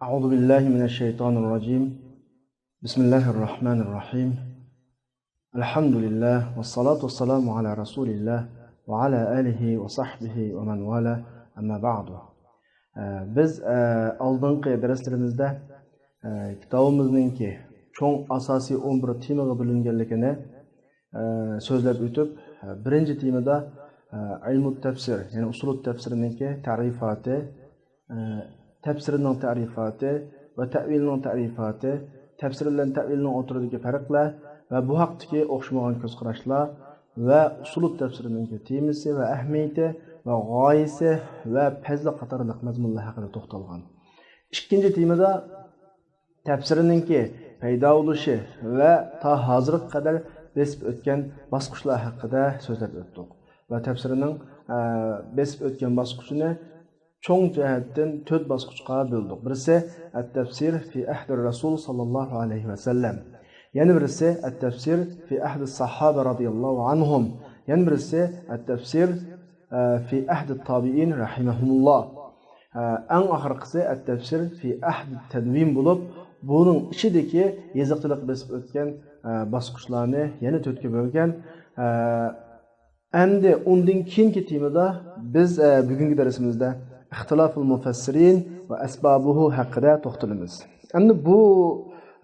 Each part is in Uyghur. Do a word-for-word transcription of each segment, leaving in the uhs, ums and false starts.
أعوذ بالله من الشيطان الرجيم. بسم الله الرحمن الرحيم. الحمد لله والصلاة والسلام على رسول الله وعلى آله وصحبه ومن والاه. أما بعد. ئە، بىز، ئە، ئالدىنقى دەرسلىرىمىزدە، ئە، كىتابىمىزنىڭكى چوڭ ئاساسىي ئون بىر تېمىغا بۆلۈنگەنلىكىنى، ئە، سۆزلەپ ئۆتۈپ، ئە، بىرىنچى تېمىدا، ئە، ئىلمۇت تەپسىر، يەنى ئۇسۇلۇت تەپسىرىنىڭكى تەرىپاتى، ئە، تەپسىرنىڭ تەرىپاتى ۋە تەئۋىلنىڭ تەرىپاتى، تەپسىر بىلەن تەئۋىلنىڭ ئوتتۇرىدىكى پەرقلەر ۋە بۇ ھەقتىكى ئوخشىمىغان كۆز قاراشلار ۋە ئۇسۇلۇت تەپسىرىنىڭكى تېمىسى ۋە ئەھمىيىتى ۋە غايىسى ۋە پەزلى قاتارلىق مەزمۇنلار ھەققىدە توختالغان. ئىككىنچى تېمىدا تەپسىرنىڭكى پەيدا بولۇشى ۋە تا ھازىرغا قەدەر بېسىپ ئۆتكەن باسقۇچلار ھەققىدە سۆزلەپ ئۆتتۇق. ۋە تەپسىرنىڭ، ئە، بېسىپ ئۆتكەن باسقۇچىنى چوڭ جەھەتتىن تۆت باسقۇچقا بۆلدۇق. بىرسى، التفسير في عهد الرسول صلى الله عليه وسلم. يەنە بىرسى، التفسير في عهد الصحابة رضي الله عنهم. يەنە بىرسى، التفسير، ئە، في عهد التابعين رحمهم الله. ئە، ئەڭ ئاخىرقىسى، التفسير في عهد التدوين بولۇپ، بۇنىڭ ئىچىدىكى يېزىقچىلىق بېسىپ ئۆتكەن، ئە، باسقۇچلارنى يەنە تۆتكە بۆلگەن. ئە، ئەمدى ئۇندىن كېيىنكى تېمىدا بىز، ئە، بۈگۈنكى دەرسىمىزدە اختلاف المفسرين وأسبابه ھەققىدە توختىلىمىز. ئەمدى بۇ،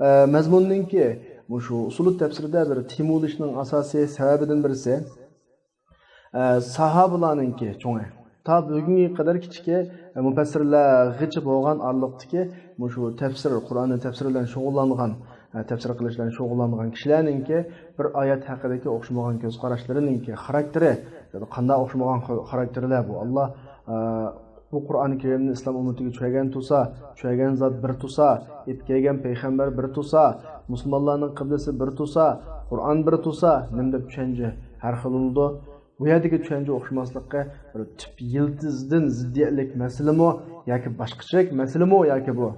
ئە، مەزمۇننىڭكى مۇشۇ ئۇسۇلۇت تەپسىردە بىر تېما بولۇشنىڭ ئاساسىي سەۋەبىدىن بىرسى، ئە، ساھابىلارنىڭكى چوڭى، تا بۈگۈنگە قەدەر كىچىكى، ئە، مۇپەسسىرلەرغىچە بولغان ئارىلىقتىكى مۇشۇ تەپسىر، قۇرئاننى تەپسىر بىلەن شۇغۇللانغان، ئە، تەپسىر قىلىش بىلەن شۇغۇللانغان كىشىلەرنىڭكى بىر ئايەت ھەققىدىكى ئوخشىمىغان كۆز قاراشلىرىنىڭكى خاراكتېرى، يا قانداق ئوخشىمىغان خو-، خاراكتېرلەر بۇ؟ ئاللا، ئە، بۇ قۇرئان كەرىمنى ئىسلام ئۈممىتىگە چۈشۈرگەن تۇرسا، چۈشۈرگەن زات بىر تۇرسا، ئېلىپ كەلگەن پەيغەمبەر بىر تۇرسا، مۇسۇلمانلارنىڭ قىبلىسى بىر تۇرسا، قۇرئان بىر تۇرسا، نېمە دەپ چۈشەنچە ھەر خىل بولىدۇ؟ بۇ يەردىكى چۈشەنچە ئوخشىماسلىقى بىر تۈپ يىلتىزىدىن زىددىيەتلىك مەسىلىمۇ ياكى باشقىچىرەك مەسىلىمۇ ياكى بۇ؟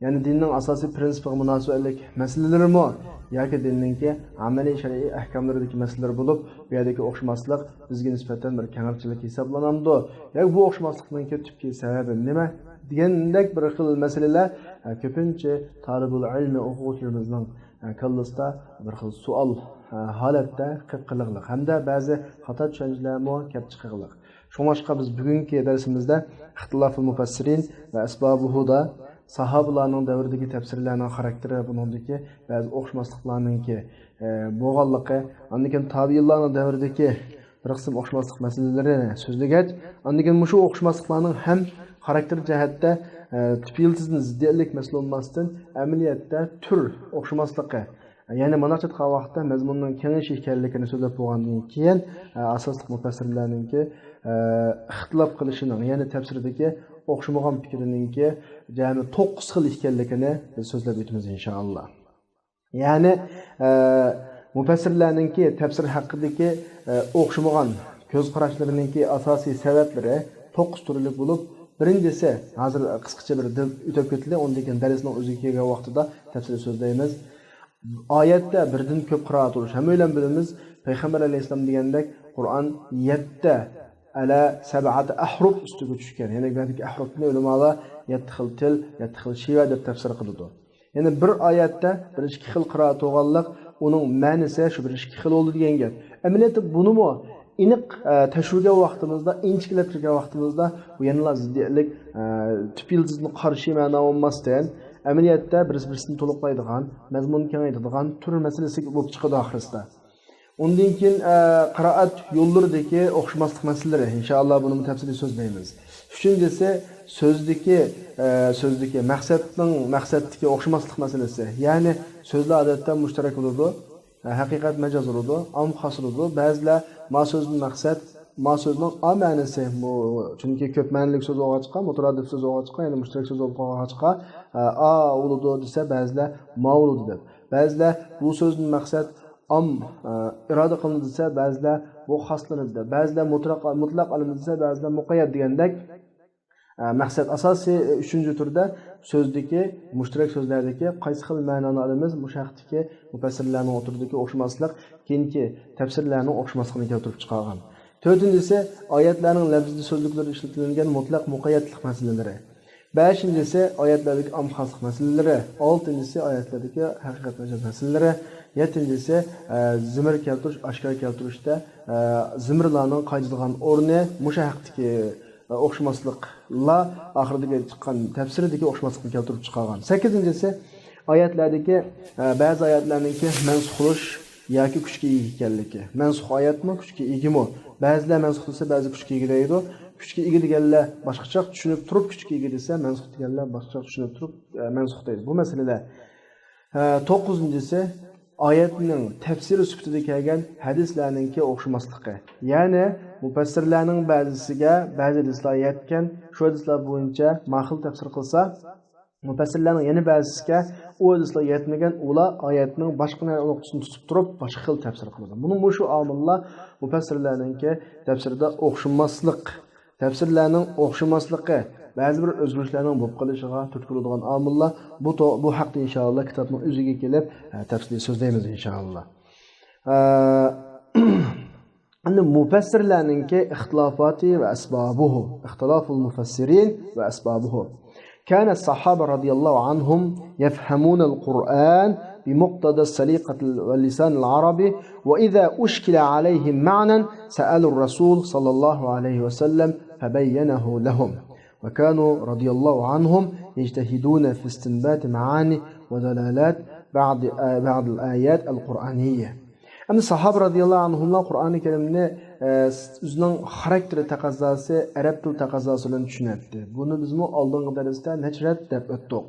يەنى دىننىڭ ئاساسىي پىرىنسىپىغا مۇناسىۋەتلىك مەسىلىلىرىمۇ ياكى دىننىڭكى ئەمەلىي شەرئىي ئەھكاملىرىدىكى مەسىلىلەر بولۇپ، بۇ يەردىكى ئوخشىماسلىق بىزگە نىسبەتەن بىر كەڭرىچىلىك ھېسابلىنامدۇ؟ ياكى بۇ ئوخشىماسلىقنىڭكى تۈپكى سەۋەبى نېمە؟ دېگەندەك بىر خىل مەسىلىلەر، ئە، كۆپىنچە تالىبۇل ئىلمى ئوقۇغۇچىلىرىمىزنىڭ، ئە، كاللىسىدا بىر خىل سوئال، ئە، ھالەتتە قېلىپ قېلىغلىق ھەمدە بەزى خاتا چۈشەنچىلەرمۇ كەپ چىقىغلىق. شۇڭلاشقا بىز بۈگۈنكى دەرسىمىزدە ئىختىلاف مۇپەسسىرىن ۋە ئەسبابۇھۇدا ساھابىلارنىڭ دەۋرىدىكى تەپسىرلەرنىڭ خاراكتېرى، بۇنىڭدىكى بەزى ئوخشىماسلىقلارنىڭكى، ئە، بولغانلىقى، ئاندىن كېيىن تابىئىنلارنىڭ دەۋرىدىكى بىر قىسىم ئوخشىماسلىق مەسىلىلىرىنى سۆزلىگەچ، ئاندىن كېيىن مۇشۇ ئوخشىماسلىقلارنىڭ ھەم خاراكتېر جەھەتتە، ئە، تۈپ يىلتىزىدىن زىددىيەتلىك مەسىلە بولماستىن، ئەمەلىيەتتە تۈر ئوخشىماسلىقى، يەنى مۇنداقچە ئېيتقان ۋاقىتتا مەزمۇننىڭ كېڭىيىشى ئىكەنلىكىنى سۆزلەپ بولغاندىن كېيىن، ئە، ئاساسلىق مۇپەسسىرلەرنىڭكى، ئە، ئىختىلاپ قىلىشىنىڭ، يەنى تەپسىردىكى ئوخشىمىغان پىكرىنىڭكى جەمئىي توققۇز خىل ئىكەنلىكىنى بىز سۆزلەپ ئۆتىمىز، ئىنشائاللا. يەنى، ئە، مۇپەسسىرلەرنىڭكى تەپسىر ھەققىدىكى، ئە، ئوخشىمىغان كۆز قاراشلىرىنىڭكى ئاساسىي سەۋەبلىرى توققۇز تۈرلۈك بولۇپ، بىرىنچىسى، ھازىر قىسقىچە بىر دەپ ئۆتۈپ كېتىلى، ئۇندىن كېيىن دەرسنىڭ ئۆزىگە كەلگەن ۋاقتىدا تەپسىلىي سۆزلەيمىز. ئايەتتە بىردىن كۆپ قىرائەت بولۇش. ھەممەيلەن بىلىمىز، پەيغەمبەر ئەلەيھىسسالام دېگەندەك، قۇرئان يەتتە، ئەلە سەبئەتە ئەھرۇپ ئۈستىگە چۈشكەن. يەنى بۇ يەردىكى ئەھرۇپنى ئۆلىمالار يەتتە خىل تىل، يەتتە خىل شىۋە دەپ تەپسىر قىلىدۇ. يەنى بىر ئايەتتە بىر ئىككى خىل قىرائەت بولغانلىق، ئۇنىڭ مەنىسى شۇ بىر ئىككى خىل بولدى دېگەن گەپ. ئەمەلىيەتتە بۇنىمۇ ئېنىق، ئە، تەكشۈرگەن ۋاقتىمىزدا، ئىنچىكىلەپ كىرگەن ۋاقتىمىزدا، بۇ يەنىلا زىددىيەتلىك، ئە، تۈپ يىلتىزىدىن قارشى مەنا بولماستىن، ئەمەلىيەتتە بىرسى-بىرسىنى تولۇقلايدىغان، مەزمۇننى كېڭەيتىدىغان تۈر مەسىلىسى بولۇپ چىقىدۇ ئاخىرسىدا. ئۇندىن كېيىن، ئە، قىرائەت يوللىرىدىكى ئوخشىماسلىق مەسىلىلىرى، ئىنشائاللا، بۇنىمۇ تەپسىلىي سۆزلەيمىز. ئۈچىنچىسى، سۆزدىكى، ئە، سۆزدىكى مەقسەتنىڭ، مەقسەتتىكى ئوخشىماسلىق مەسىلىسى. يەنى سۆزلەر ئادەتتە مۇشتەرەك بولىدۇ. ھەقىقەت مەجاز بولىدۇ، ئام خاس بولىدۇ. بەزىلەر ما سۆزدىن مەقسەت، ما سۆزنىڭ ئا مەنىسى، بۇ، چۈنكى كۆپ مەنىلىك سۆز بولغاچقا، مۇترادىپ سۆز بولغاچقا، يەنى مۇشتەرەك سۆز بولغاچقا، ئا بولىدۇ دېسە، بەزىلەر ما بولىدۇ دەپ. بەزىلەر بۇ سۆزدىن مەقسەت ئام، ئىرادە قىلىنىدۇ دېسە، بەزىلەر بۇ خاسلىنىدۇ دەپ. بەزىلەر مۇتلەق، مۇتلەق ئالىمىز دېسە، بەزىلەر مۇقەييەت دېگەندەك. ئە، مەقسەت ئاساسىي، ئە، ئۈچىنچى تۈردە سۆزدىكى، مۇشتەرەك سۆزلەردىكى قايسى خىل مەنانى ئالىمىز؟ مۇشۇ ھەقتىكى مۇپەسسىرلەرنىڭ ئوتتۇرىدىكى ئوخشىماسلىق كېيىنكى تەپسىرلەرنىڭ ئوخشىماسلىقىنى كەلتۈرۈپ چىقارغان. تۆتىنچىسى، ئايەتلەرنىڭ لەپزىي سۆزلۈكلىرىدە ئىشلىتىلگەن مۇتلەق مۇقەييەتلىك مەسىلىلىرى. بەشىنچىسى، ئايەتلەردىكى ئام خاسلىق مەسىلىلىرى. ئالتىنچىسى، ئايەتلەردىكى ھەقىقەت مەجاز مەسىلىلىرى. يەتتىنچىسى، ئە، زىمىر كەلتۈرۈش، ئاشكارا كەلتۈرۈشتە، ئە، زىمىرلارنىڭ قايتىدىغان ئورنى، مۇشۇ ھەقتىكى، ئە، ئوخشىماسلىقلار، ئاخىرىدىكى چىققان تەپسىرىدىكى ئوخشىماسلىقنى كەلتۈرۈپ چىقارغان. سەككىزىنچىسى، ئايەتلەردىكى، ئە، بەزى ئايەتلەرنىڭكى مەنسۇخ بولۇش ياكى كۈچكە ئىگە ئىكەنلىكى. مەنسۇخ ئايەتمۇ، كۈچكە ئىگىمۇ؟ بەزىلەر مەنسۇخ دېسە، بەزى كۈچكە ئىگە دەيدۇ. كۈچكە ئىگە دېگەنلەر باشقىچە چۈشىنىپ تۇرۇپ، كۈچكە ئىگە دېسە، مەنسۇخ دېگەنلەر باشقىچە چۈشىنىپ تۇرۇپ، ئە، مەنسۇخ دەيدۇ. بۇ مەسىلىدە، ئە، توققۇزىنچىسى، ئايەتنىڭ تەپسىرى سۈپىتىدە كەلگەن ھەدىسلەرنىڭكى ئوخشىماسلىقى. يەنى مۇپەسسىرلەرنىڭ بەزىسىگە بەزى ھەدىسلەر يەتكەن، شۇ ھەدىسلەر بويىچە ما خىل تەپسىر قىلسا، مۇپەسسىرلەرنىڭ يەنە بەزىسىگە ئۇ ھەدىسلەر يەتمىگەن، ئۇلار ئايەتنىڭ باشقا نۇقتىسىنى تۇتۇپ تۇرۇپ، باشقا خىل تەپسىر قىلىدۇ. بۇنىڭ مۇشۇ ئامىللار مۇپەسسىرلەرنىڭكى تەپسىرىدە ئوخشىماسلىق، تەپسىرلەرنىڭ ئوخشىماسلىقى، بەزى بىر ئۆزگىرىشلەرنىڭ بولۇپ قېلىشىغا تۈرتكە بولىدىغان ئامىللار. بۇ تو-، بۇ ھەقتە ئىنشائاللا كىتابنىڭ ئۆزىگە كېلىپ، ئە، تەپسىلىي سۆزلەيمىز ئىنشائاللا. ئە، ئەمدى مۇپەسسىرلەرنىڭكى ئىختىلاپاتى ۋە ئەسبابۇھۇ، اختلاف المفسرين وأسبابه. كان الصحابة رضي الله عنهم يفهمون القرآن بمقتضى السليقة واللسان العربي، وإذا أشكل عليهم معنى سألوا الرسول صلى الله عليه وسلم فبينه لهم، وكانوا رضي الله عنهم يجتهدون في استنباط معاني ودلالات بعض، بعض الآيات القرآنية. ئەمدى ساھابە رەزىياللاھۇ ئەنھۇملار قۇرئانى كەرىمنى، ئە، ئۆزىنىڭ خاراكتېرى تەقەززاسى، ئەرەب تىل تەقەززاسى بىلەن چۈشىنەتتى. بۇنى بىزمۇ ئالدىنقى دەرستە نەچچە رەت دەپ ئۆتتۇق.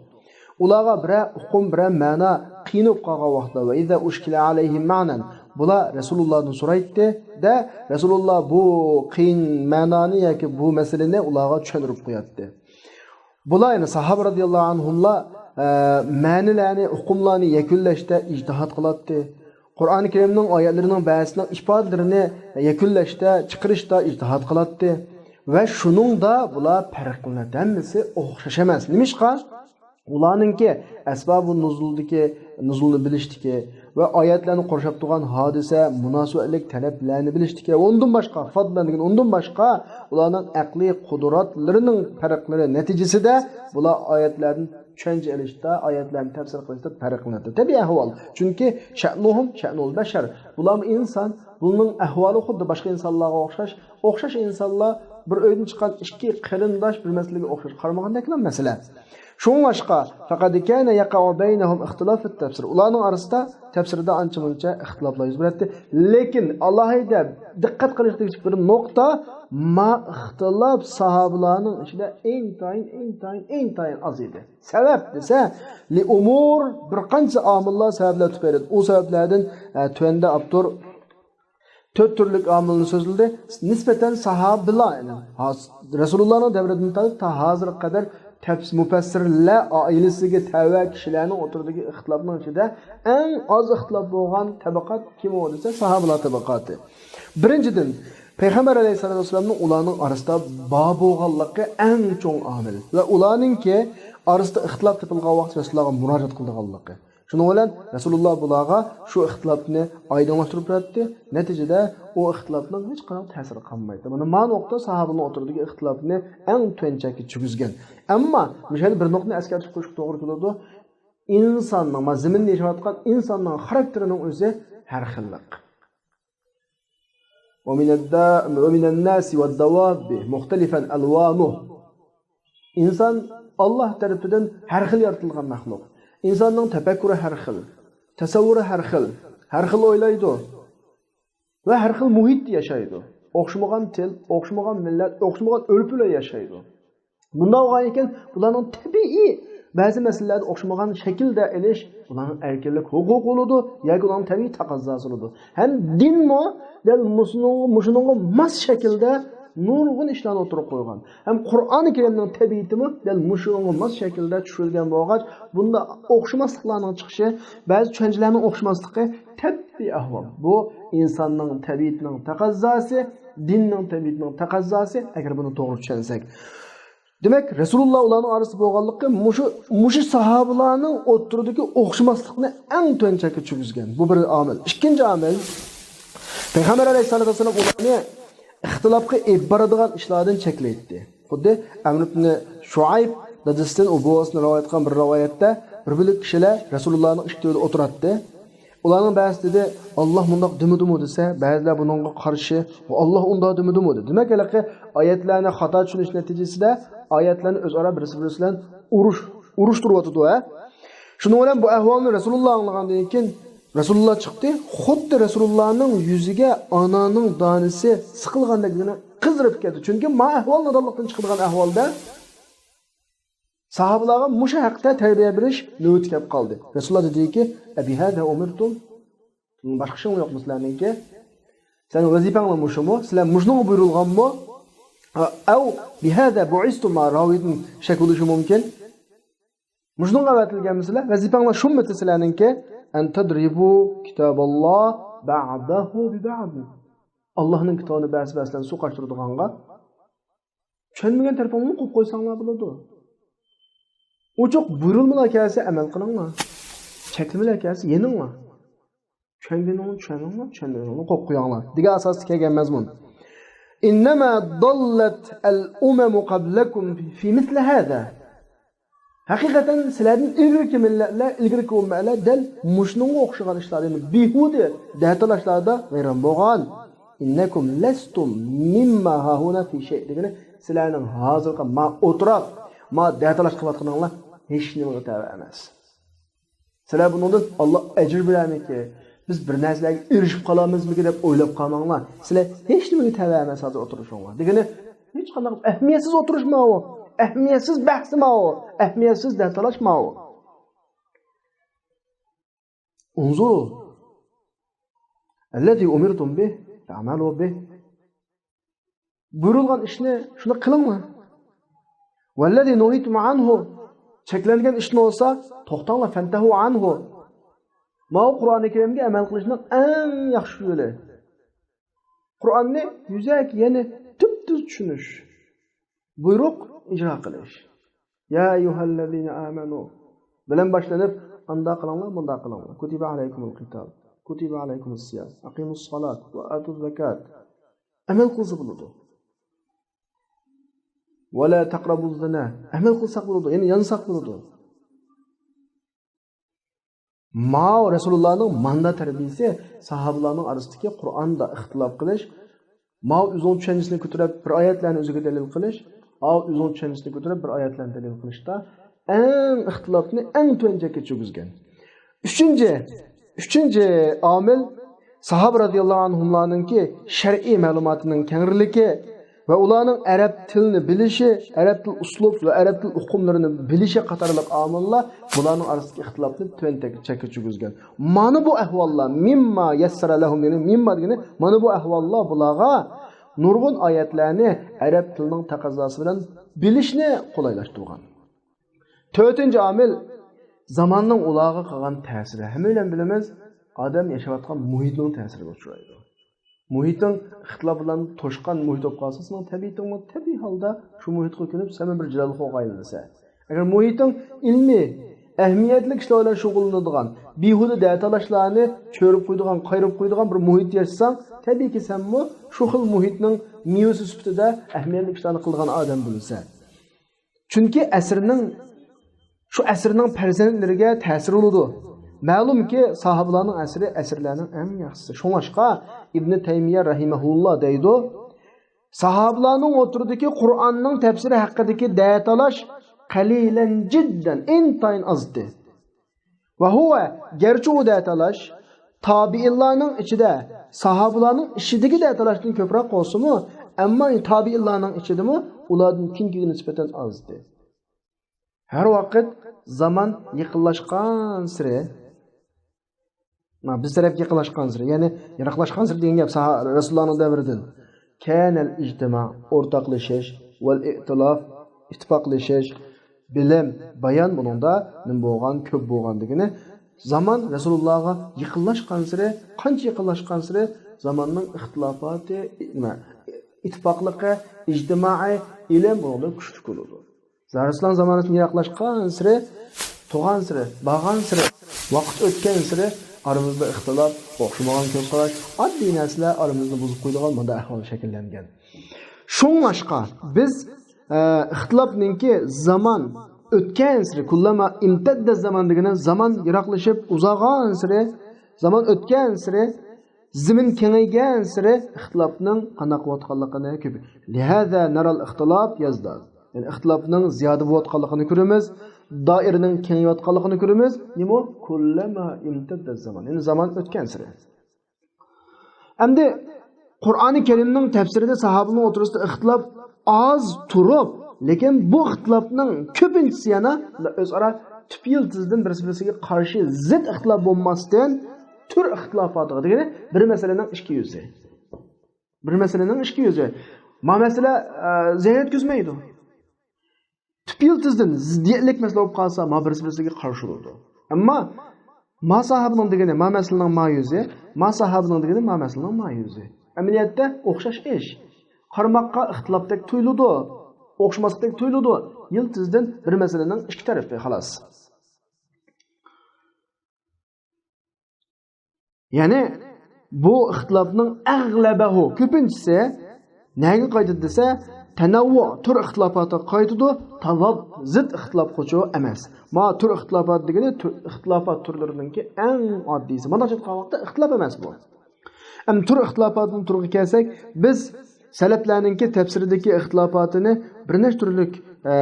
ئۇلارغا بىرەر ئۇقۇم، بىرەر مەنا قىيىن بولۇپ قالغان ۋاقىتتا، ۋە ئىزا ئۇشكىلە ئەلەيھىم مەنەن، بۇلار رەسۇلۇللاھتىن سورايتتى-دە، رەسۇلۇللاھ بۇ قىيىن مەنانى ياكى بۇ مەسىلىنى ئۇلارغا چۈشەندۈرۈپ قوياتتى. بۇلار، يەنى ساھابە رەزىياللاھۇ ئەنھۇملار، ئە، مەنىلەرنى، ئۇقۇملارنى يەكۈنلەشتە ئىجتىھات قىلاتتى. قۇرئانى كەرىمنىڭ ئايەتلىرىنىڭ بەزىسىنىڭ ئىپادىلىرىنى يەكۈنلەشتە، چىقىرىشتا ئىجتىھات قىلاتتى. ۋە شۇنىڭدا بۇلار پەرقلىنەتتى. ھەممىسى ئوخشاش ئەمەس. نېمىشقا؟ ئۇلارنىڭكى ئەسبابۇ نۇزۇلدىكى، نۇزۇلنى بىلىشتىكى ۋە ئايەتلەرنى قورشاپ تۇرغان ھادىسە، مۇناسىۋەتلىك تەرەپلەرنى بىلىشتىكى ۋە ئۇندىن باشقا، فادلەن دېگەن ئۇندىن باشقا، ئۇلارنىڭ ئەقلىي قۇدرەتلىرىنىڭ پەرقلىرى نەتىجىسىدە بۇلار ئايەتلەردىن چۈشەنچە ئېلىشتا، ئايەتلەرنى تەپسىر قىلىشتا پەرقلىنىدۇ. تەبىئىي ئەھۋال. چۈنكى شەنۇھۇم شەنۇل بەشەر. بۇلارمۇ ئىنسان. بۇلارنىڭ ئەھۋالى خۇددى باشقا ئىنسانلارغا ئوخشاش. ئوخشاش ئىنسانلار بىر ئۆيدىن چىققان ئىككى قېرىنداش بىر مەسىلىگە ئوخشاش قارىمىغاندەكلا مەسىلە. شۇڭلاشقا، فەقەد كانە يەقەئۇ بەينەھۇم ئىختىلاف فىت تەفسىر. ئۇلارنىڭ ئارىسىدا تەپسىردە ئانچە-مۇنچە ئىختىلاپلار يۈز بېرەتتى. لېكىن ئالاھىدە دىققەت قىلىش تېگىشلىك بىر نۇقتا، ما ئىختىلاپ ساھابىلارنىڭ ئىچىدە ئىنتايىن، ئىنتايىن، ئىنتايىن ئاز ئىدى. سەۋەب دېسە، لىئۇمۇر، بىر قانچە ئامىللار، سەۋەبلەر تۈپەيلى. ئۇ سەۋەبلەردىن، ئە، تۆۋەندە ئاپتور تۆت تۈرلۈك ئامىلنى سۆزلىدى. نىسبەتەن ساھابىلار، يەنى ھاز-، رەسۇلۇللانىڭ دەۋرىدىن تارتىپ تا ھازىرغا قەدەر تەپس-، مۇپەسسىرلەر ئائىلىسىگە تەۋە كىشىلەرنىڭ ئوتتۇرىدىكى ئىختىلاپنىڭ ئىچىدە ئەڭ ئاز ئىختىلاپ بولغان تەبىقات كىم ئۇ دېسە، ساھابىلار تەبىقاتى. بىرىنچىدىن، پەيغەمبەر ئەلەيھىسسالاتۇ ۋەسسالامنىڭ ئۇلارنىڭ ئارىسىدا بار بولغانلىقى ئەڭ چوڭ ئامىل ۋە ئۇلارنىڭكى ئارىسىدا ئىختىلاپ تېپىلغان ۋاقىت رەسۇلۇللاغا مۇراجىئەت قىلىدىغانلىقى. شۇنىڭ بىلەن رەسۇلۇللا بۇلارغا شۇ ئىختىلاپنى ئايدىڭلاشتۇرۇپ بېرەتتى. نەتىجىدە ئۇ ئىختىلاپنىڭ ھېچقانداق تەسىرى قالمايتتى. مانا، ما نۇقتا ساھابىنىڭ ئوتتۇرىدىكى ئىختىلاپنى ئەڭ تۆۋەن چەككە چۈشۈرگەن. ئەمما مۇشۇ يەردە بىر نۇقتىنى ئەسكەرتىپ قويۇشقا توغرا كېلىدۇ. ئىنساننىڭ، ما زېمىندا ياشاۋاتقان ئىنساننىڭ خاراكتېرىنىڭ ئۆزى ھەر خىللىق. ومن الدا-، ومن الناس والدواب مختلفا ألوانه. ئىنسان ئاللاھ تەرىپىدىن ھەر خىل يارىتىلغان مەخلۇق. ئىنساننىڭ تەپەككۇرى ھەر خىل، تەسەۋۋۇرى ھەر خىل، ھەر خىل ئويلايدۇ ۋە ھەر خىل مۇھىتتا ياشايدۇ. ئوخشىمىغان تىل، ئوخشىمىغان مىللەت، ئوخشىمىغان ئۆلپە بىلەن ياشايدۇ. بۇنداق بولغان ئىكەن، بۇلارنىڭ تەبىئىي بەزى مەسىلىلەردە ئوخشىمىغان شەكىلدە ئېلىش، بۇلارنىڭ ئەركىنلىك ھوقۇقى بولىدۇ ياكى ئۇلارنىڭ تەبىئىي تەقەززاسى بولىدۇ. ھەم دىنمۇ دەل مۇشۇنىڭغا، مۇشۇنىڭغا ماس شەكىلدە نۇرغۇن ئىشلارنى ئوتتۇرىغا قويغان. ھەم قۇرئانى كەرىمنىڭ تەبىئىتىمۇ دەل مۇشۇنىڭغا ماس شەكىلدە چۈشۈرۈلگەن بولغاچ، بۇنداق ئوخشىماسلىقلارنىڭ چىقىشى، بەزى چۈشەنچىلەرنىڭ ئوخشىماسلىقى تەبىئىي ئەھۋال. بۇ ئىنساننىڭ تەبىئىتىنىڭ تەقەززاسى، دىننىڭ تەبىئىتىنىڭ تەقەززاسى، ئەگەر بۇنى توغرا چۈشەنسەك. دېمەك، رەسۇلۇللا ئۇلارنىڭ ئارىسىدا بولغانلىقى مۇشۇ، مۇشۇ ساھابىلارنىڭ ئوتتۇرىدىكى ئوخشىماسلىقنى ئەڭ تۆۋەن چەككە چۈشۈرگەن. بۇ بىر ئامىل. ئىككىنچى ئامىل، پەيغەمبەر ئەلەيھىسسالاتۇ ۋەسسالام ئۇلارنى ئىختىلاپقا ئېلىپ بارىدىغان ئىشلاردىن چەكلەيتتى. خۇددى ئەمر ئىبنى شۇئەيب دادىسىدىن ئۇ بوۋىسىدىن رىۋايەت قىلغان بىر رىۋايەتتە بىر بۆلەك كىشىلەر رەسۇلۇللانىڭ ئىشىك تۈۋىدە ئولتۇراتتى. ئۇلارنىڭ بەزىسى دېدى، «ئاللاھ مۇنداق دېمىدىمۇ؟» دېسە، بەزىلەر بۇنىڭغا قارشى، «ئاللاھ ئۇنداق دېمىدىمۇ؟» دېدى. دېمەك، ھېلىقى ئايەتلەرنى خاتا چۈشىنىش نەتىجىسىدە ئايەتلەرنى ئۆزئارا بىرسى بىرسى بىلەن ئۇرۇش، ئۇرۇشتۇرۇۋاتىدۇ، ھە؟ شۇنىڭ بىلەن بۇ ئەھۋالنى رەسۇلۇللا ئاڭلىغاندىن كېيىن، رەسۇلۇللا چىقتى. خۇددى رەسۇلۇللانىڭ يۈزىگە ئانارنىڭ دانىسى سىقىلغاندەك يەنە قىزىرىپ كەتتى. چۈنكى ما ئەھۋال نادانلىقتىن چىقىدىغان ئەھۋالدا ساھابىلارغا مۇشۇ ھەقتە تەربىيە بېرىش نۆۋىتى كەپ قالدى. رەسۇلۇللا دېدىكى، «ئەبىھازا ئۇمىرتۇم؟» باشقا ئىشىڭ يوقمۇ سىلەرنىڭكى؟ سىلەرنىڭ ۋەزىپەڭلار مۇشۇمۇ؟ سىلەر مۇشۇنىڭغا بۇيرۇلغانمۇ؟ ئەۋ بىھازا بۇئىستۇم، راۋىدىن شەك بولۇشى مۇمكىن. مۇشۇنىڭغا ئەۋەتىلگەنمۇ سىلەر؟ ۋەزىپەڭلار شۇمىتى سىلەرنىڭكى؟ ئەن تەدرىبۇ كىتاباللا بەئدەھۇ بىبەئد. ئاللاھنىڭ كىتابىنى بەزى بەزىلەرنى سۇ قاچتۇرىدىغانغا چۈشەنمىگەن تەرىپىڭلارنى قويۇپ قويساڭلار بولىدۇ. ئوچۇق بۇيرۇلمىلار كەلسە ئەمەل قىلىڭلار. چەكلىمىلەر كەلسە يېنىڭلار. چۈشەنگىنىڭنى چۈشەنىڭلار، چۈشەنمىگىنىڭنى قويۇپ قويۇڭلار دېگەن ئاساستا كەلگەن مەزمۇن. ئىننەما داللەت ئەل ئۇمەمۇ قەبلەكۇم فى مىسلى ھازا. ھەقىقەتەن سىلەردىن ئىلگىرىكى مىللەتلەر، ئىلگىرىكى ئۈممەتلەر دەل مۇشۇنىڭغا ئوخشىغان ئىشلاردا، يەنى بىھۇدە دەتالاشلاردا ۋەيران بولغان. ئىننەكۇم لەستۇم مىمما ھاھۇنا فى شەي دېگىنى، سىلەرنىڭ ھازىرقى ما ئولتۇراق، ما دەتالاش قىلىۋاتقىنىڭلار ھېچنېمىگە تەۋە ئەمەس. سىلەر بۇنىڭدىن ئاللا ئەجىر بېرەرمىكى؟ بىز بىر نەرسىلەرگە ئېرىشىپ قالارمىزمىكى دەپ ئويلاپ قالماڭلار. سىلەر ھېچنېمىگە تەۋە ئەمەس ھازىر ئولتۇرۇشۇڭلار دېگىنى، ھېچقانداق ئەھمىيەتسىز ئولتۇرۇش ماۋۇ، ئەھمىيەتسىز بەھس ماۋۇ، ئەھمىيەتسىز دەتالاش ماۋۇ. انظروا الذي أمرتم به فاعملوا به. بۇيرۇلغان ئىشنى شۇنى قىلىڭلار. والذي نهيتم عنه، چەكلەنگەن ئىشتىن بولسا توختاڭلار، فانتهوا عنه. ماۋۇ قۇرئانى كەرىمگە ئەمەل قىلىشنىڭ ئەڭ ياخشى يولى. قۇرئاننى يۈزەكى، يەنى تۈپتۈز چۈشىنىش. بۇيرۇق ئىجرا قىلىش. يا ئەييۇھەللەزىنە ئامەنۇ بىلەن باشلىنىپ، ئاندا قىلىڭلار، مۇندا قىلىڭلار. كۇتىبە ئەلەيكۇمۇل قىتال، كۇتىبە ئەلەيكۇمۇس سىيام، ئەقىمۇس سالات ۋە ئاتۇز زەكات. ئەمەل قىلسا بولىدۇ. ۋە لا تەقرەبۇز زىنا. ئەمەل قىلساق بولىدۇ، يەنى يانساق بولىدۇ. ماۋۇ رەسۇلۇللانىڭ ماندا تەربىيىسى، ساھابىلارنىڭ ئارىسىدىكى قۇرئاندا ئىختىلاپ قىلىش، ماۋۇ ئۆزىنىڭ چۈشەنچىسىنى كۆتۈرۈپ بىر ئايەتلەرنى ئۆزىگە دەلىل قىلىش، ئاۋۇ ئۆزىنىڭ چۈشەنچىسىنى كۆتۈرۈپ بىر ئايەتلەرنى دەلىل قىلىشتا ئەڭ ئىختىلاپنى ئەڭ تۆۋەن چەككە چۈشۈرگۈزگەن. ئۈچىنچى، ئۈچىنچى ئامىل، ساھابە رەزىياللاھۇ ئەنھۇملارنىڭكى شەرئىي مەلۇماتىنىڭ كەڭرىلىكى ۋە ئۇلارنىڭ ئەرەب تىلىنى بىلىشى، ئەرەب تىل ئۇسلۇب ۋە ئەرەب تىل ئۇقۇملىرىنى بىلىشى قاتارلىق ئامىللار بۇلارنىڭ ئارىسىدىكى ئىختىلاپنى تۆۋەن تەك-، چەككە چۈشۈرگۈزگەن. مانا بۇ ئەھۋاللار، مىمما يەسسەرە لەھۇم دېگىنى، مىمما دېگىنى، مانا بۇ ئەھۋاللار بۇلارغا نۇرغۇن ئايەتلەرنى ئەرەب تىلىنىڭ تەقەززاسى بىلەن بىلىشنى قولايلاشتۇرغان. تۆتىنچى ئامىل، زاماننىڭ ئۇلارغا قىلغان تەسىرى. ھەممەيلەن بىلىمىز، ئادەم ياشاۋاتقان مۇھىتنىڭ تەسىرىگە ئۇچرايدۇ. مۇھىتىڭ ئىختىلاپ بىلەن توشقان مۇھىت بولۇپ قالسا، سېنىڭ تەبىئىتىڭمۇ تەبىئىي ھالدا شۇ مۇھىتقا كۆنۈپ، سەنمۇ بىر جىلالخورغا ئايلىنىسەن. ئەگەر مۇھىتىڭ ئىلمىي، ئەھمىيەتلىك ئىشلار بىلەن شۇغۇللىنىدىغان، بىھۇدە دەتالاشلارنى چۆرۈپ قويىدىغان، قايرىپ قويىدىغان بىر مۇھىتتا ياشىساڭ، تەبىئىيكى سەنمۇ شۇ خىل مۇھىتنىڭ مېۋىسى سۈپىتىدە ئەھمىيەتلىك ئىشلارنى قىلىدىغان ئادەم بولىسەن. چۈنكى ئەسىرنىڭ، شۇ ئەسىرنىڭ پەرزەنتلىرىگە تەسىر بولىدۇ. مەلۇمكى، ساھابىلارنىڭ ئەسىرى ئەسىرلەرنىڭ ئەڭ ياخشىسى. شۇڭلاشقا ئىبنى تەيمىيە رەھىمەھۇللا دەيدۇ، ساھابىلارنىڭ ئوتتۇرىدىكى قۇرئاننىڭ تەپسىرى ھەققىدىكى دەتالاش قەلىلەن جىددەن، ئىنتايىن ئازدى. ۋە ھۇۋە، گەرچە ئۇ دەتالاش تابىئىنلارنىڭ ئىچىدە ساھابىلارنىڭ ئىچىدىكى دەتالاشتىن كۆپرەك بولسىمۇ، ئەمما تابىئىنلارنىڭ ئىچىدىمۇ ئۇلاردىن كېيىنكىگە نىسبەتەن ئازدى. ھەر ۋاقىت زامان يېقىنلاشقانسېرى، نا، بىز تەرەپكە يېقىنلاشقانسېرى، يەنى يىراقلاشقانسېرى دېگەن گەپ ساھا-، رەسۇلۇللانىڭ دەۋرىدىن. كانەل ئىجتىما، ئورتاقلىشىش، ۋەل ئىئتىلاف، ئىتتىپاقلىشىش، بىلىم، بايان بۇنىڭدا نېمە بولغان، كۆپ بولغان دېگىنى. زامان رەسۇلۇللاغا يېقىنلاشقانسېرى، قانچە يېقىنلاشقانسېرى زاماننىڭ ئىختىلاپاتى، نېمە، ئىتتىپاقلىقى، ئىجتىمائىي ئىلىم بۇنىڭدا كۈچلۈك بولىدۇ. رەسۇلۇللاھنىڭ زامانىسىدىن يىراقلاشقانسېرى، تۇرغانسېرى، بارغانسېرى، ۋاقىت ئۆتكەنسېرى ئارىمىزدا ئىختىلاپ، ئوخشىمىغان كۆز قاراش، ئاددىي نەرسىلەر ئارىمىزنى بۇزۇپ قويىدىغان مۇنداق ئەھۋال شەكىللەنگەن. شۇڭلاشقا بىز، ئە، ئىختىلاپنىڭكى زامان، ئۆتكەنسېرى، كۇللەما ئىمتەددە زامان دېگىنى زامان يىراقلىشىپ ئۇزارغانسېرى، زامان ئۆتكەنسېرى، زېمىن كېڭەيگەنسېرى ئىختىلاپنىڭ قانداق بولۇۋاتقانلىقىنى كۆپ. لىھازا نەرەل ئىختىلاپ يەزداد. يەنى ئىختىلاپنىڭ زىيادە بولۇۋاتقانلىقىنى كۆرىمىز، دائىرىنىڭ كېڭىيىۋاتقانلىقىنى كۆرىمىز. نېمە؟ كۇللەما ئىمتەددە زامان. يەنى زامان ئۆتكەنسېرى. ئەمدى قۇرئانى كەرىمنىڭ تەپسىرىدە ساھابىنىڭ ئوتتۇرىسىدا ئىختىلاپ ئاز تۇرۇپ، لېكىن بۇ ئىختىلاپنىڭ كۆپىنچىسى يەنە ئۆزئارا تۈپ يىلتىزىدىن بىرسى بىرسىگە قارشى زىت ئىختىلاپ بولماستىن، تۈر ئىختىلاپاتىغا دېگىنى بىر مەسىلىنىڭ ئىككى يۈزى. بىر مەسىلىنىڭ ئىككى يۈزى. ما مەسىلە، ئە، زىيان يەتكۈزمەيدۇ. تۈپ يىلتىزدىن زىددىيەتلىك مەسىلە بولۇپ قالسا، ما بىرسى بىرسىگە قارشى بولىدۇ. ئەمما ما ساھابىنىڭ دېگىنى ما مەسىلىنىڭ ما يۈزى، ما ساھابىنىڭ دېگىنى ما مەسىلىنىڭ ما يۈزى. ئەمەلىيەتتە ئوخشاش ئىش. قارىماققا ئىختىلاپتەك تۇيۇلىدۇ، ئوخشىماسلىقتەك تۇيۇلىدۇ. يىلتىزدىن بىر مەسىلىنىڭ ئىككى تەرىپى، خالاس. يەنى بۇ ئىختىلاپنىڭ ئەغلەبەھۇ، كۆپىنچىسى نەگە قايتىدۇ دېسە، تەنەۋۋۇ، تۈر ئىختىلاپاتىغا قايتىدۇ، تازاد، زىت ئىختىلاپقىچۇ ئەمەس. ما تۈر ئىختىلاپات دېگىنى تۈر، ئىختىلاپات تۈرلىرىنىڭكى ئەڭ ئاددىيسى. مانا شۇنداق ۋاقىتتا ئىختىلاپ ئەمەس بۇ. ئەمدى تۈر ئىختىلاپاتىدىن تۈرگە كەلسەك، بىز سەلەپلەرنىڭكى تەپسىرىدىكى ئىختىلاپاتىنى بىر نەچچە تۈرلۈك، ئە،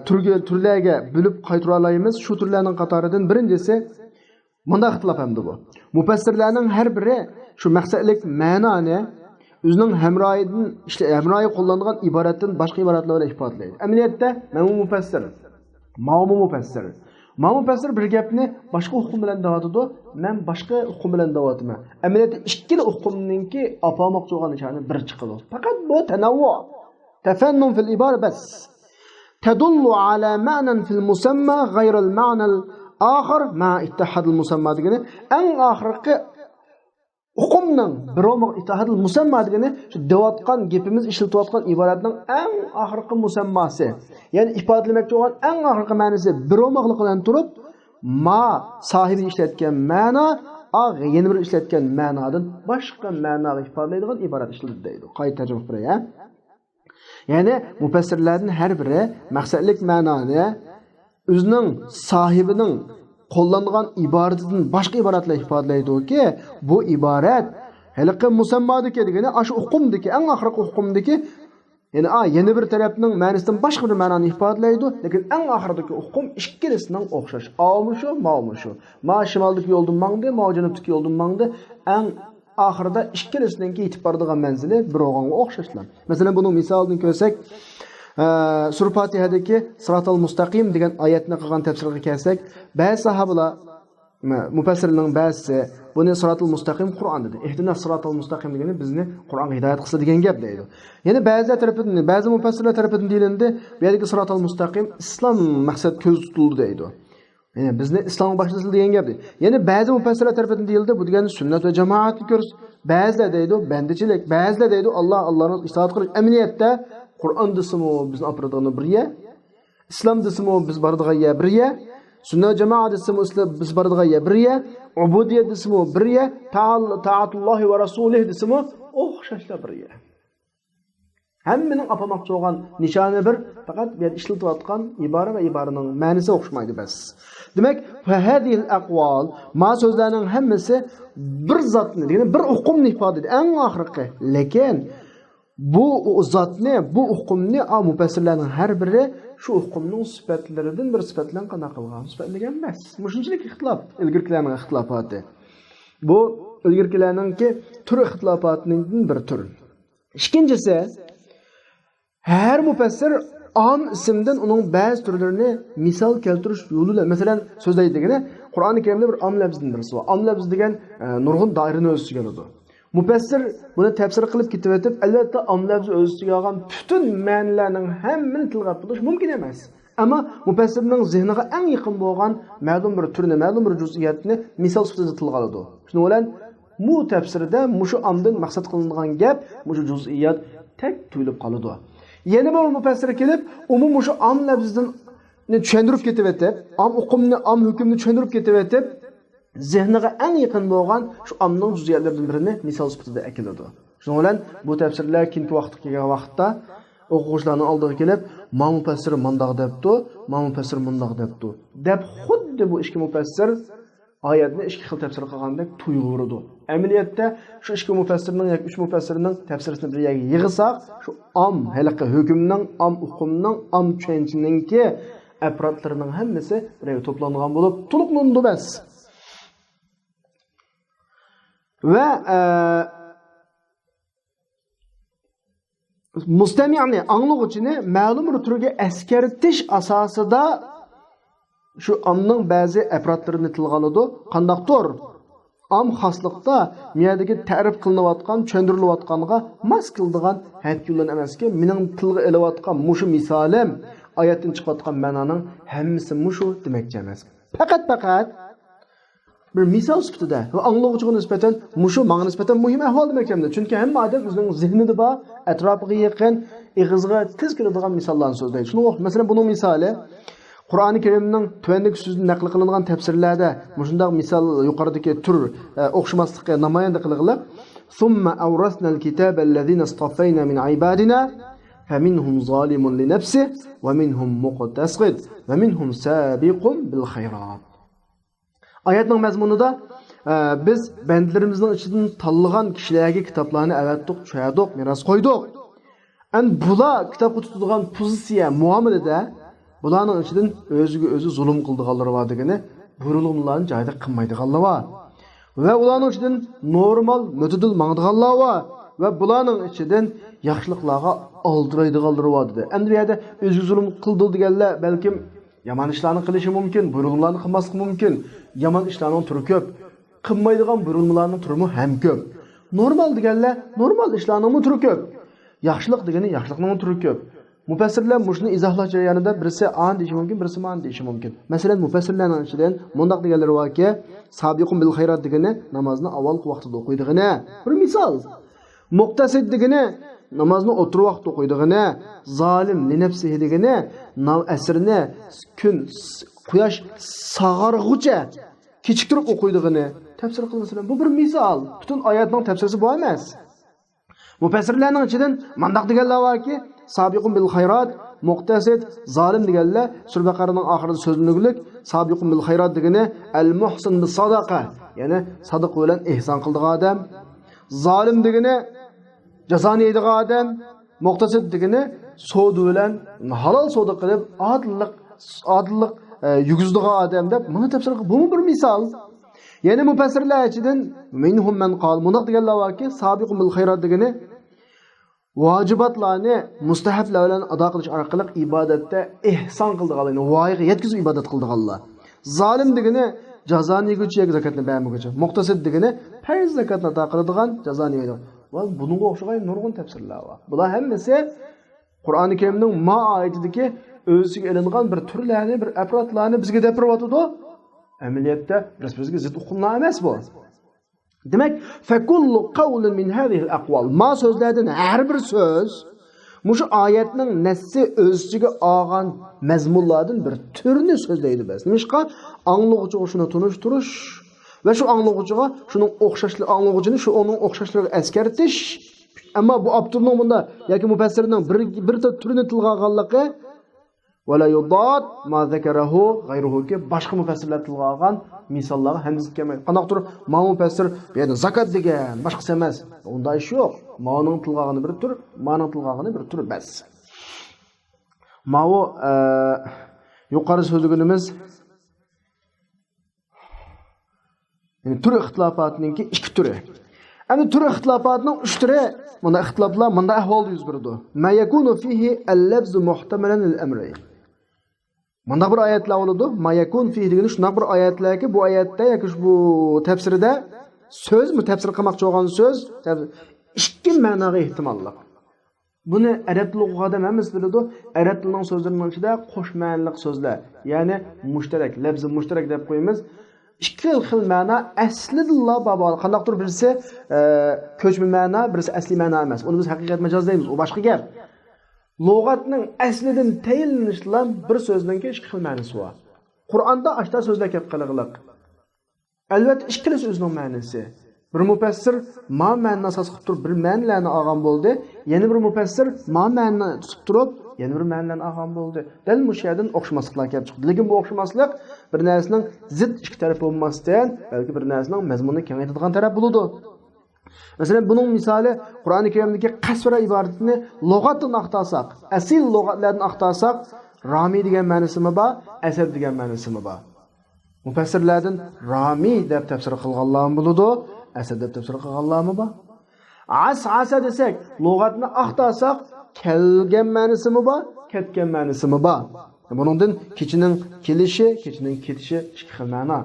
تۈرگە، تۈرلەرگە بۆلۈپ قايتۇرالايمىز. شۇ تۈرلەرنىڭ قاتارىدىن بىرىنچىسى، مۇنداق ئىختىلاپ ئەمدى بۇ. مۇپەسسىرلەرنىڭ ھەر بىرى شۇ مەقسەتلىك مەنانى ئۆزىنىڭ ھەمراھىدىن، ئىشلە-، ھەمراھى قوللانغان ئىبارەتتىن باشقا ئىبارەتلەر بىلەن ئىپادىلەيدۇ. ئەمەلىيەتتە مەنمۇ مۇپەسسىر، ماۋۇمۇ مۇپەسسىر. ماۋۇ مۇپەسسىر بىر گەپنى باشقا ئۇقۇم بىلەن دەۋاتىدۇ، مەن باشقا ئۇقۇم بىلەن دەۋاتىمەن. ئەمەلىيەتتە ئىككىلا ئۇقۇمنىڭكى ئاپارماقچى بولغان نىشانى بىر چىقىدۇ. پەقەت بۇ تەنەۋۋۇ. تەفەننۇن فىل ئىبارە بەس. تەدۇللۇ ئەلا مەنەن فىل مۇسەمما غەيرەل مەنەل ئاخىر مەئە ئىتتىھادىل مۇسەمما دېگىنى ئەڭ ئاخىرقى ئۇقۇمنىڭ بىر بولمىغان، ئىتتىھادىل مۇسەمما دېگىنى شۇ دەۋاتقان گېپىمىز، ئىشلىتىۋاتقان ئىبارەتنىڭ ئەڭ ئاخىرقى مۇسەمماسى، يەنى ئىپادىلىمەكچى بولغان ئەڭ ئاخىرقى مەنىسى بىر بولماقلىقى بىلەن تۇرۇپ، ما ساھىبى ئىشلەتكەن مەنا، ئا، يەنە بىر ئىشلەتكەن مەنادىن باشقا مەناغا ئىپادىلەيدىغان ئىبارەت ئىشلىتىدۇ دەيدۇ. قايتا تەرجىمە قىلىپ بېرەي، ھە؟ يەنى مۇپەسسىرلەردىن ھەر بىرى مەقسەتلىك مەنانى ئۆزىنىڭ ساھىبىنىڭ قوللانغان ئىبارىتىدىن باشقا ئىبارەت بىلەن ئىپادىلەيدۇكى، بۇ ئىبارەت ھېلىقى مۇسەممادىكى دېگىنى ئاشۇ ئۇقۇمدىكى، ئەڭ ئاخىرقى ئۇقۇمدىكى، يەنى، ئا، يەنە بىر تەرەپنىڭ مەنىسىدىن باشقا بىر مەنانى ئىپادىلەيدۇ، لېكىن ئەڭ ئاخىرىدىكى ئۇقۇم ئىككىلىسىنىڭ ئوخشاش. ئاۋۇمۇ شۇ، ماۋۇمۇ شۇ. ما شىمالدىكى يولدىن ماڭدى، ماۋۇ جەنۇبتىكى يولدىن ماڭدى. ئەڭ ئاخىرىدا ئىككىلىسىنىڭكى يېتىپ بارىدىغان مەنزىلى بىر بولغانغا ئوخشاشلا. مەسىلەن، بۇنىڭ مىسالىنى كۆرسەك، ئە، سۈرە پاتىھەدىكى سىراتال مۇستەقىم دېگەن ئايەتنى قىلغان تەپسىرگە كەلسەك، بەزى ساھابىلار، مە-، مۇپەسسىرلەرنىڭ بەزىسى بۇنى سىراتال مۇستەقىم قۇرئان دېدى. ئىھدىنا سىراتال مۇستەقىم دېگىنى بىزنى قۇرئانغا ھىدايەت قىلسا دېگەن گەپ دەيدۇ. يەنە بەزىلەر تەرىپىدىن، بەزى مۇپەسسىرلەر تەرىپىدىن دېيىلىندى، بۇ يەردىكى سىراتال مۇستەقىم ئىسلام مەقسەت كۆزدە تۇتۇلدى دەيدۇ. يەنى بىزنى ئىسلامغا باشلىسىلا دېگەن گەپ. يەنە بەزى مۇپەسسىرلەر تەرىپىدىن دېيىلدى، بۇ دېگەن سۈننەت ۋە جامائەتنى كۆرسىتىش. بەزىلەر دەيدۇ، بەندىچىلىك. بەزىلەر دەيدۇ، ئاللا، ئاللانىڭ ئىتائەت قىلىش. ئەمەلىيەتتە قۇرئان دېسىمۇ بىزنى ئاپىرىدىغىنى بىر يەر، ئىسلام دېسىمۇ بىز بارىدىغان يەر بىر يەر، سۈننەت ۋە جامائەت دېسىمۇ ئىسلام، بىز بارىدىغان يەر بىر يەر، ئۇبۇدىيەت دېسىمۇ بىر يەر، تائال-، تائەتۇللاھى ۋە رەسۇلىھ دېسىمۇ ئوخشاشلا بىر يەر. ھەممىنىڭ ئاپارماقچى بولغان نىشانى بىر، پەقەت بۇ يەردە ئىشلىتىۋاتقان ئىبارە ۋە ئىبارىنىڭ مەنىسى ئوخشىمايدۇ بەس. دېمەك، فەھەزىھىل ئەقۋال، ما سۆزلەرنىڭ ھەممىسى بىر زاتنى، دېگەنى بىر ئۇقۇمنى ئىپادىلەيدۇ، ئەڭ ئاخىرقى. لېكىن بۇ زاتنى، بۇ ئۇقۇمنى، ئا، مۇپەسسىرلەرنىڭ ھەر بىرى شۇ ئۇقۇمنىڭ سۈپەتلىرىدىن بىر سۈپەت بىلەن قانداق قىلغان؟ سۈپەتلىگەن ئەمەس. مۇشۇنچىلىك ئىختىلاپ، ئىلگىرىكىلەرنىڭ ئىختىلاپاتى. بۇ ئىلگىرىكىلەرنىڭكى تۈر ئىختىلاپاتىدىن بىر تۈر. ئىككىنچىسى، ھەر مۇپەسسىر ئام ئىسىمدىن ئۇنىڭ بەزى تۈرلىرىنى مىسال كەلتۈرۈش يولى بىلەن، مەسىلەن، سۆزلەيدۇ دېگىنى، قۇرئانى كەرىمدە بىر ئام لەپزىدىن بىرسى بار. ئام لەپزى دېگەن، ئە، نۇرغۇن دائىرىنى ئۆز ئىچىگە ئالىدۇ. مۇپەسسىر بۇنى تەپسىر قىلىپ كېتىۋېتىپ، ئەلۋەتتە، ئام لەپزى ئۆز ئىچىگە ئالغان پۈتۈن مەنىلەرنىڭ ھەممىنى تىلغا ئېلىپ بولۇش مۇمكىن ئەمەس. ئەمما مۇپەسسىرنىڭ زېھنىغا ئەڭ يېقىن بولغان مەلۇم بىر تۈرنى، مەلۇم بىر جۇزئىيەتنى مىسال سۈپىتىدە تىلغا ئالىدۇ. شۇنىڭ بىلەن بۇ تەپسىردە مۇشۇ ئامدىن مەقسەت قىلىنىدىغان گەپ مۇشۇ جۇزئىيەت تەك تۇيۇلۇپ قالىدۇ. يەنە بىر مۇپەسسىر كېلىپ، ئۇمۇ مۇشۇ ئام لەپزىدىن چۈشەندۈرۈپ كېتىۋېتىپ، ئام ئۇقۇمنى، ئام ھۆكۈمنى چۈشەندۈرۈپ كېتىۋېتىپ، زېھنىغا ئەڭ يېقىن بولغان شۇ ئامنىڭ جۇزئىيەتلىرىدىن بىرىنى مىسال سۈپىتىدە ئەكېلىدۇ. شۇنىڭ بىلەن بۇ تەپسىرلەر كېيىنكى ۋاقىتقا كەلگەن ۋاقىتتا ئوقۇغۇچىلارنىڭ ئالدىغا كېلىپ، ما مۇپەسسىر مانداق دەپتۇ، ما مۇپەسسىر مۇنداق دەپتۇ، دەپ خۇددى بۇ ئىككى مۇپەسسىر ئايەتنى ئىككى خىل تەپسىر قىلغاندەك تۇيغۇ بېرىدۇ. ئەمەلىيەتتە شۇ ئىككى مۇپەسسىرنىڭ ياكى ئۈچ مۇپەسسىرنىڭ تەپسىرىسىنى بىر يەرگە يىغساق، شۇ ئام ھېلىقى ھۆكۈمنىڭ، ئام ئۇقۇمنىڭ، ئام چۈشەنچىنىڭكى ئەپرادلىرىنىڭ ھەممىسى بىر يەرگە توپلانغان بولۇپ، تولۇقلىنىدۇ بەس. ۋە، ئە، مۇستەمىئنى، ئاڭلىغۇچىنى مەلۇم بىر تۈرگە ئەسكەرتىش ئاساسىدا شۇ ئامنىڭ بەزى ئەپرادلىرىنى تىلغا ئالىدۇ. قانداقتۇر؟ ئام خاسلىقتا مۇ يەردىكى تەرىپ قىلىنىۋاتقان، چۈشەندۈرۈلۈۋاتقانغا ماس كېلىدىغان ھەيئەتتىكى يوللارنى ئەمەسكى، مېنىڭ تىلغا ئېلىۋاتقان مۇشۇ مىسالىم، ئايەتتىن چىقىۋاتقان مەنانىڭ ھەممىسى مۇشۇ دېمەكچى ئەمەس. پەقەت، پەقەت بىر مىسال سۈپىتىدە ۋە ئاڭلىغۇچىغا نىسبەتەن مۇشۇ ماڭا نىسبەتەن مۇھىم ئەھۋال دېمەكچى ئەمدى. چۈنكى ھەممە ئادەم ئۆزىنىڭ زېھنىدا بار، ئەتراپىغا يېقىن، ئېغىزىغا تېز كېلىدىغان مىساللارنى سۆزلەيدۇ. شۇنىڭغا ئوخ-، مەسىلەن، بۇنىڭ مىسالى، قۇرئانى كەرىمنىڭ تۆۋەندىكى سۆزىدىن نەقىل قىلىنغان تەپسىرلەردە مۇشۇنداق مىسال يۇقىرىدىكى تۈر، ئە، ئوخشىماسلىقى نامايان قىلغىلىق. ثم أورثنا الكتاب الذين اصطفينا من عبادنا فمنهم ظالم لنفسه ومنهم مقتصد ومنهم سابق بالخيرات. ئايەتنىڭ مەزمۇنىدا، ئە، بىز بەندىلىرىمىزنىڭ ئىچىدىن تاللىغان كىشىلەرگە كىتابلارنى ئەۋەتتۇق، چۈشەردۇق، مىراس قويدۇق. ئەمدى بۇلار كىتابقا تۇتىدىغان پوزىتسىيە، مۇئامىلىدە بۇلارنىڭ ئىچىدىن ئۆزىگە ئۆزى زۇلۇم قىلىدىغانلىرى بار دېگىنى، بۇيرۇلغانلارنى جايىدا قىلمايدىغانلار بار. ۋە ئۇلارنىڭ ئىچىدىن نورمال، مۆتىدىل ماڭىدىغانلار بار. ۋە بۇلارنىڭ ئىچىدىن ياخشىلىقلارغا ئالدىرايدىغانلىرى بار دېدى. ئەمدى بۇ يەردە ئۆزىگە زۇلۇم قىلىدۇ دېگەنلەر بەلكىم يامان ئىشلارنى قىلىشى مۇمكىن، بۇيرۇلمىلارنى قىلماسلىقى مۇمكىن. يامان ئىشلارنىڭ تۈرى كۆپ. قىلمايدىغان بۇيرۇلمىلارنىڭ تۈرىمۇ ھەم كۆپ. نورمال دېگەنلەر نورمال ئىشلارنىڭمۇ تۈرى كۆپ. ياخشىلىق دېگىنى ياخشىلىقنىڭمۇ تۈرى كۆپ. مۇپەسسىرلەر مۇشۇنى ئىزاھلاش جەريانىدا بىرسى ئانى دېيىشى مۇمكىن، بىرسى مانى دېيىشى مۇمكىن. مەسىلەن، مۇپەسسىرلەرنىڭ ئىچىدىن مۇنداق دېگەنلىرى باركى، سابىقۇن بىل خەيرات دېگىنى نامازنى ئاۋۋالقى ۋاقتىدا ئوقۇيدىغىنى. بىر مىسال. مۇقتەسىد دېگىنى نامازنى ئوتتۇرا ۋاقىتتا ئوقۇيدىغىنى، زالىم لىنەپسىھى دېگىنى نام-، ئەسىرنى كۈن، قۇياش ساغارغۇچە كېچىكتۈرۈپ ئوقۇيدىغىنى تەپسىر قىلىنسىلە. بۇ بىر مىسال. پۈتۈن ئايەتنىڭ تەپسىرىسى بۇ ئەمەس. مۇپەسسىرلەرنىڭ ئىچىدىن مانداق دېگەنلەر باركى، سابىقۇن بىل خەيرات، مۇقتەسىد، زالىم دېگەنلەر سۈرە بەقەرىنىڭ ئاخىرىدا سۆزلىنىگۈلۈك، سابىقۇن بىل خەيرات دېگىنى ئەل مۇھسىن بىس ساداقە، يەنى سادىقە بىلەن ئېھسان قىلىدىغان ئادەم. زالىم دېگىنى جازانى يەيدىغان ئادەم، مۇقتەسىد دېگىنى سودا بىلەن ھالال سودا قىلىپ، ئادىللىق، ئادىللىق، ئە، يۈرگۈزىدىغان ئادەم دەپ مۇنى تەپسىر قىلغان. بۇمۇ بىر مىسال. يەنە مۇپەسسىرلەر ئىچىدىن مىنھۇم مەن قال، مۇنداق دېگەنلەر باركى، سابىقۇن بىل خەيرات دېگىنى ۋاجىباتلارنى، مۇستەھەبلەر بىلەن ئادا قىلىش ئارقىلىق ئىبادەتتە ئېھسان قىلىدىغانلار، يەنى ۋايىغا يەتكۈزۈپ ئىبادەت قىلىدىغانلار. زالىم دېگىنى جازانى يېگۈچى ياكى زاكاتنى بەرمىگۈچى. مۇقتەسىد دېگىنى پەرز زاكاتنى ئادا قىلىدىغان، جازانى يەيدىغان. ۋە بۇنىڭغا ئوخشىغان نۇرغۇن تەپسىرلەر بار. بۇلار ھەممىسى قۇرئانى كەرىمنىڭ ما ئايىتىدىكى ئۆز ئىچىگە ئېلىنغان بىر تۈرلەرنى، بىر ئەپرادلارنى بىزگە دەپ بېرىۋاتىدۇ. ئەمەلىيەتتە بىر-بىرىگە زىت ئۇقۇملار ئەمەس بۇ. دېمەك، فەكۇللۇ قەۋلىن مىن ھازىھىل ئەقۋال. ما سۆزلەردىن ھەر بىر سۆز مۇشۇ ئايەتنىڭ نەسسى ئۆز ئىچىگە ئالغان مەزمۇنلاردىن بىر تۈرنى سۆزلەيدۇ بەس. نېمىشقا؟ ئاڭلىغۇچىغا شۇنى تونۇشتۇرۇش ۋە شۇ ئاڭلىغۇچىغا شۇنىڭ ئوخشاشلىقى، ئاڭلىغۇچىنى شۇ ئۇنىڭ ئوخشاشلىقىغا ئەسكەرتىش. ئەمما بۇ ئاپتورنىڭ بۇندا ياكى مۇپەسسىرنىڭ بىر، بىر تۈرنى تىلغا ئالغانلىقى، ۋە لا يۇضاد ما زەكەرەھۇ غەيرۇھۇكى، باشقا مۇپەسسىرلەر تىلغا ئالغان مىساللارغا ھەممىسى كەلمەيدۇ. قانداقتۇر ماۋۇ مۇپەسسىر بۇ يەردە زاكات دېگەن، باشقىسى ئەمەس. ئۇنداق ئىش يوق. ماۋۇنىڭ تىلغا ئالغىنى بىر تۈر، مانىڭ تىلغا ئالغىنى بىر تۈر بەس. ماۋۇ، ئە، يۇقىرى سۆزلىگىنىمىز يەنى تۈر ئىختىلاپاتىنىڭكى ئىككى تۈرى. ئەمدى تۈر ئىختىلاپاتىنىڭ ئۈچ تۈرى، مۇنداق ئىختىلاپلار مۇنداق ئەھۋالدا يۈز بېرىدۇ. ما يەكۇنۇ فىھى ئەللەفزۇ مۇھتەمىلەن لىل ئەمرەينى. مۇنداق بىر ئايەتلەر بولىدۇ. ما يەكۇن فىھى دېگىنى شۇنداق بىر ئايەتلەركى، بۇ ئايەتتە ياكى شۇ بۇ تەپسىردە سۆز، بۇ تەپسىر قىلماقچى بولغان سۆز، تەپ-، ئىككى مەناغا ئېھتىماللىق. بۇنى ئەرەب تىلى ئوقۇغان ئادەم ھەممىسى بىلىدۇ، ئەرەب تىلىنىڭ سۆزلىرىنىڭ ئىچىدە قوش مەنىلىك سۆزلەر، يەنى مۇشتەرەك، لەپزى مۇشتەرەك دەپ قويىمىز. ئىككى خىل مەنا ئەسلىدىنلا بار بولغان. قانداقتۇر بىرسى، ئە، كۆچمە مەنا، بىرسى ئەسلىي مەنا ئەمەس. ئۇنى بىز ھەقىقەت مەجاز دەيمىز، ئۇ باشقا گەپ. لۇغەتنىڭ ئەسلىدىن تەيىنلىنىشتىلا بىر سۆزنىڭكى ئىككى خىل مەنىسى بار. قۇرئاندا ئاشتا سۆزلەر كەپ قېلىغلىق. ئەلۋەتتە، ئىككىلىسى ئۆزىنىڭ مەنىسى. بىر مۇپەسسىر ما مەنىنى ئاساس قىلىپ تۇرۇپ بىر مەنىلەرنى ئالغان بولدى، يەنە بىر مۇپەسسىر ما مەنىنى تۇتۇپ تۇرۇپ يەنە بىر مەنىلەرنى ئالغان بولدى. دەل مۇشۇ يەردىن ئوخشىماسلىقلار كېلىپ چىقتى. لېكىن بۇ ئوخشىماسلىق بىر نەرسىنىڭ زىت ئىككى تەرەپ بولماستىن، بەلكى بىر نەرسىنىڭ مەزمۇنىنى كېڭەيتىدىغان تەرەپ بولىدۇ. مەسىلەن، بۇنىڭ مىسالى قۇرئانى كەرىمدىكى قەسۋەرە ئىبارىتىنى لۇغەتتىن ئاختارساق، ئەسلى لۇغەتلەردىن ئاختارساق، رامى دېگەن مەنىسىمۇ بار، ئەسەد دېگەن مەنىسىمۇ بار. مۇپەسسىرلەردىن رامى دەپ تەپسىر قىلغانلارمۇ بولىدۇ، ئەسەد دەپ تەپسىر قىلغانلارمۇ بار. ئەسئەسە دېسەك، لۇغەتنى ئاختارساق، كەلگەن مەنىسىمۇ بار، كەتكەن مەنىسىمۇ بار. بۇنىڭدىن كېچىنىڭ كېلىشى، كېچىنىڭ كېتىشى ئىككى خىل مەنا.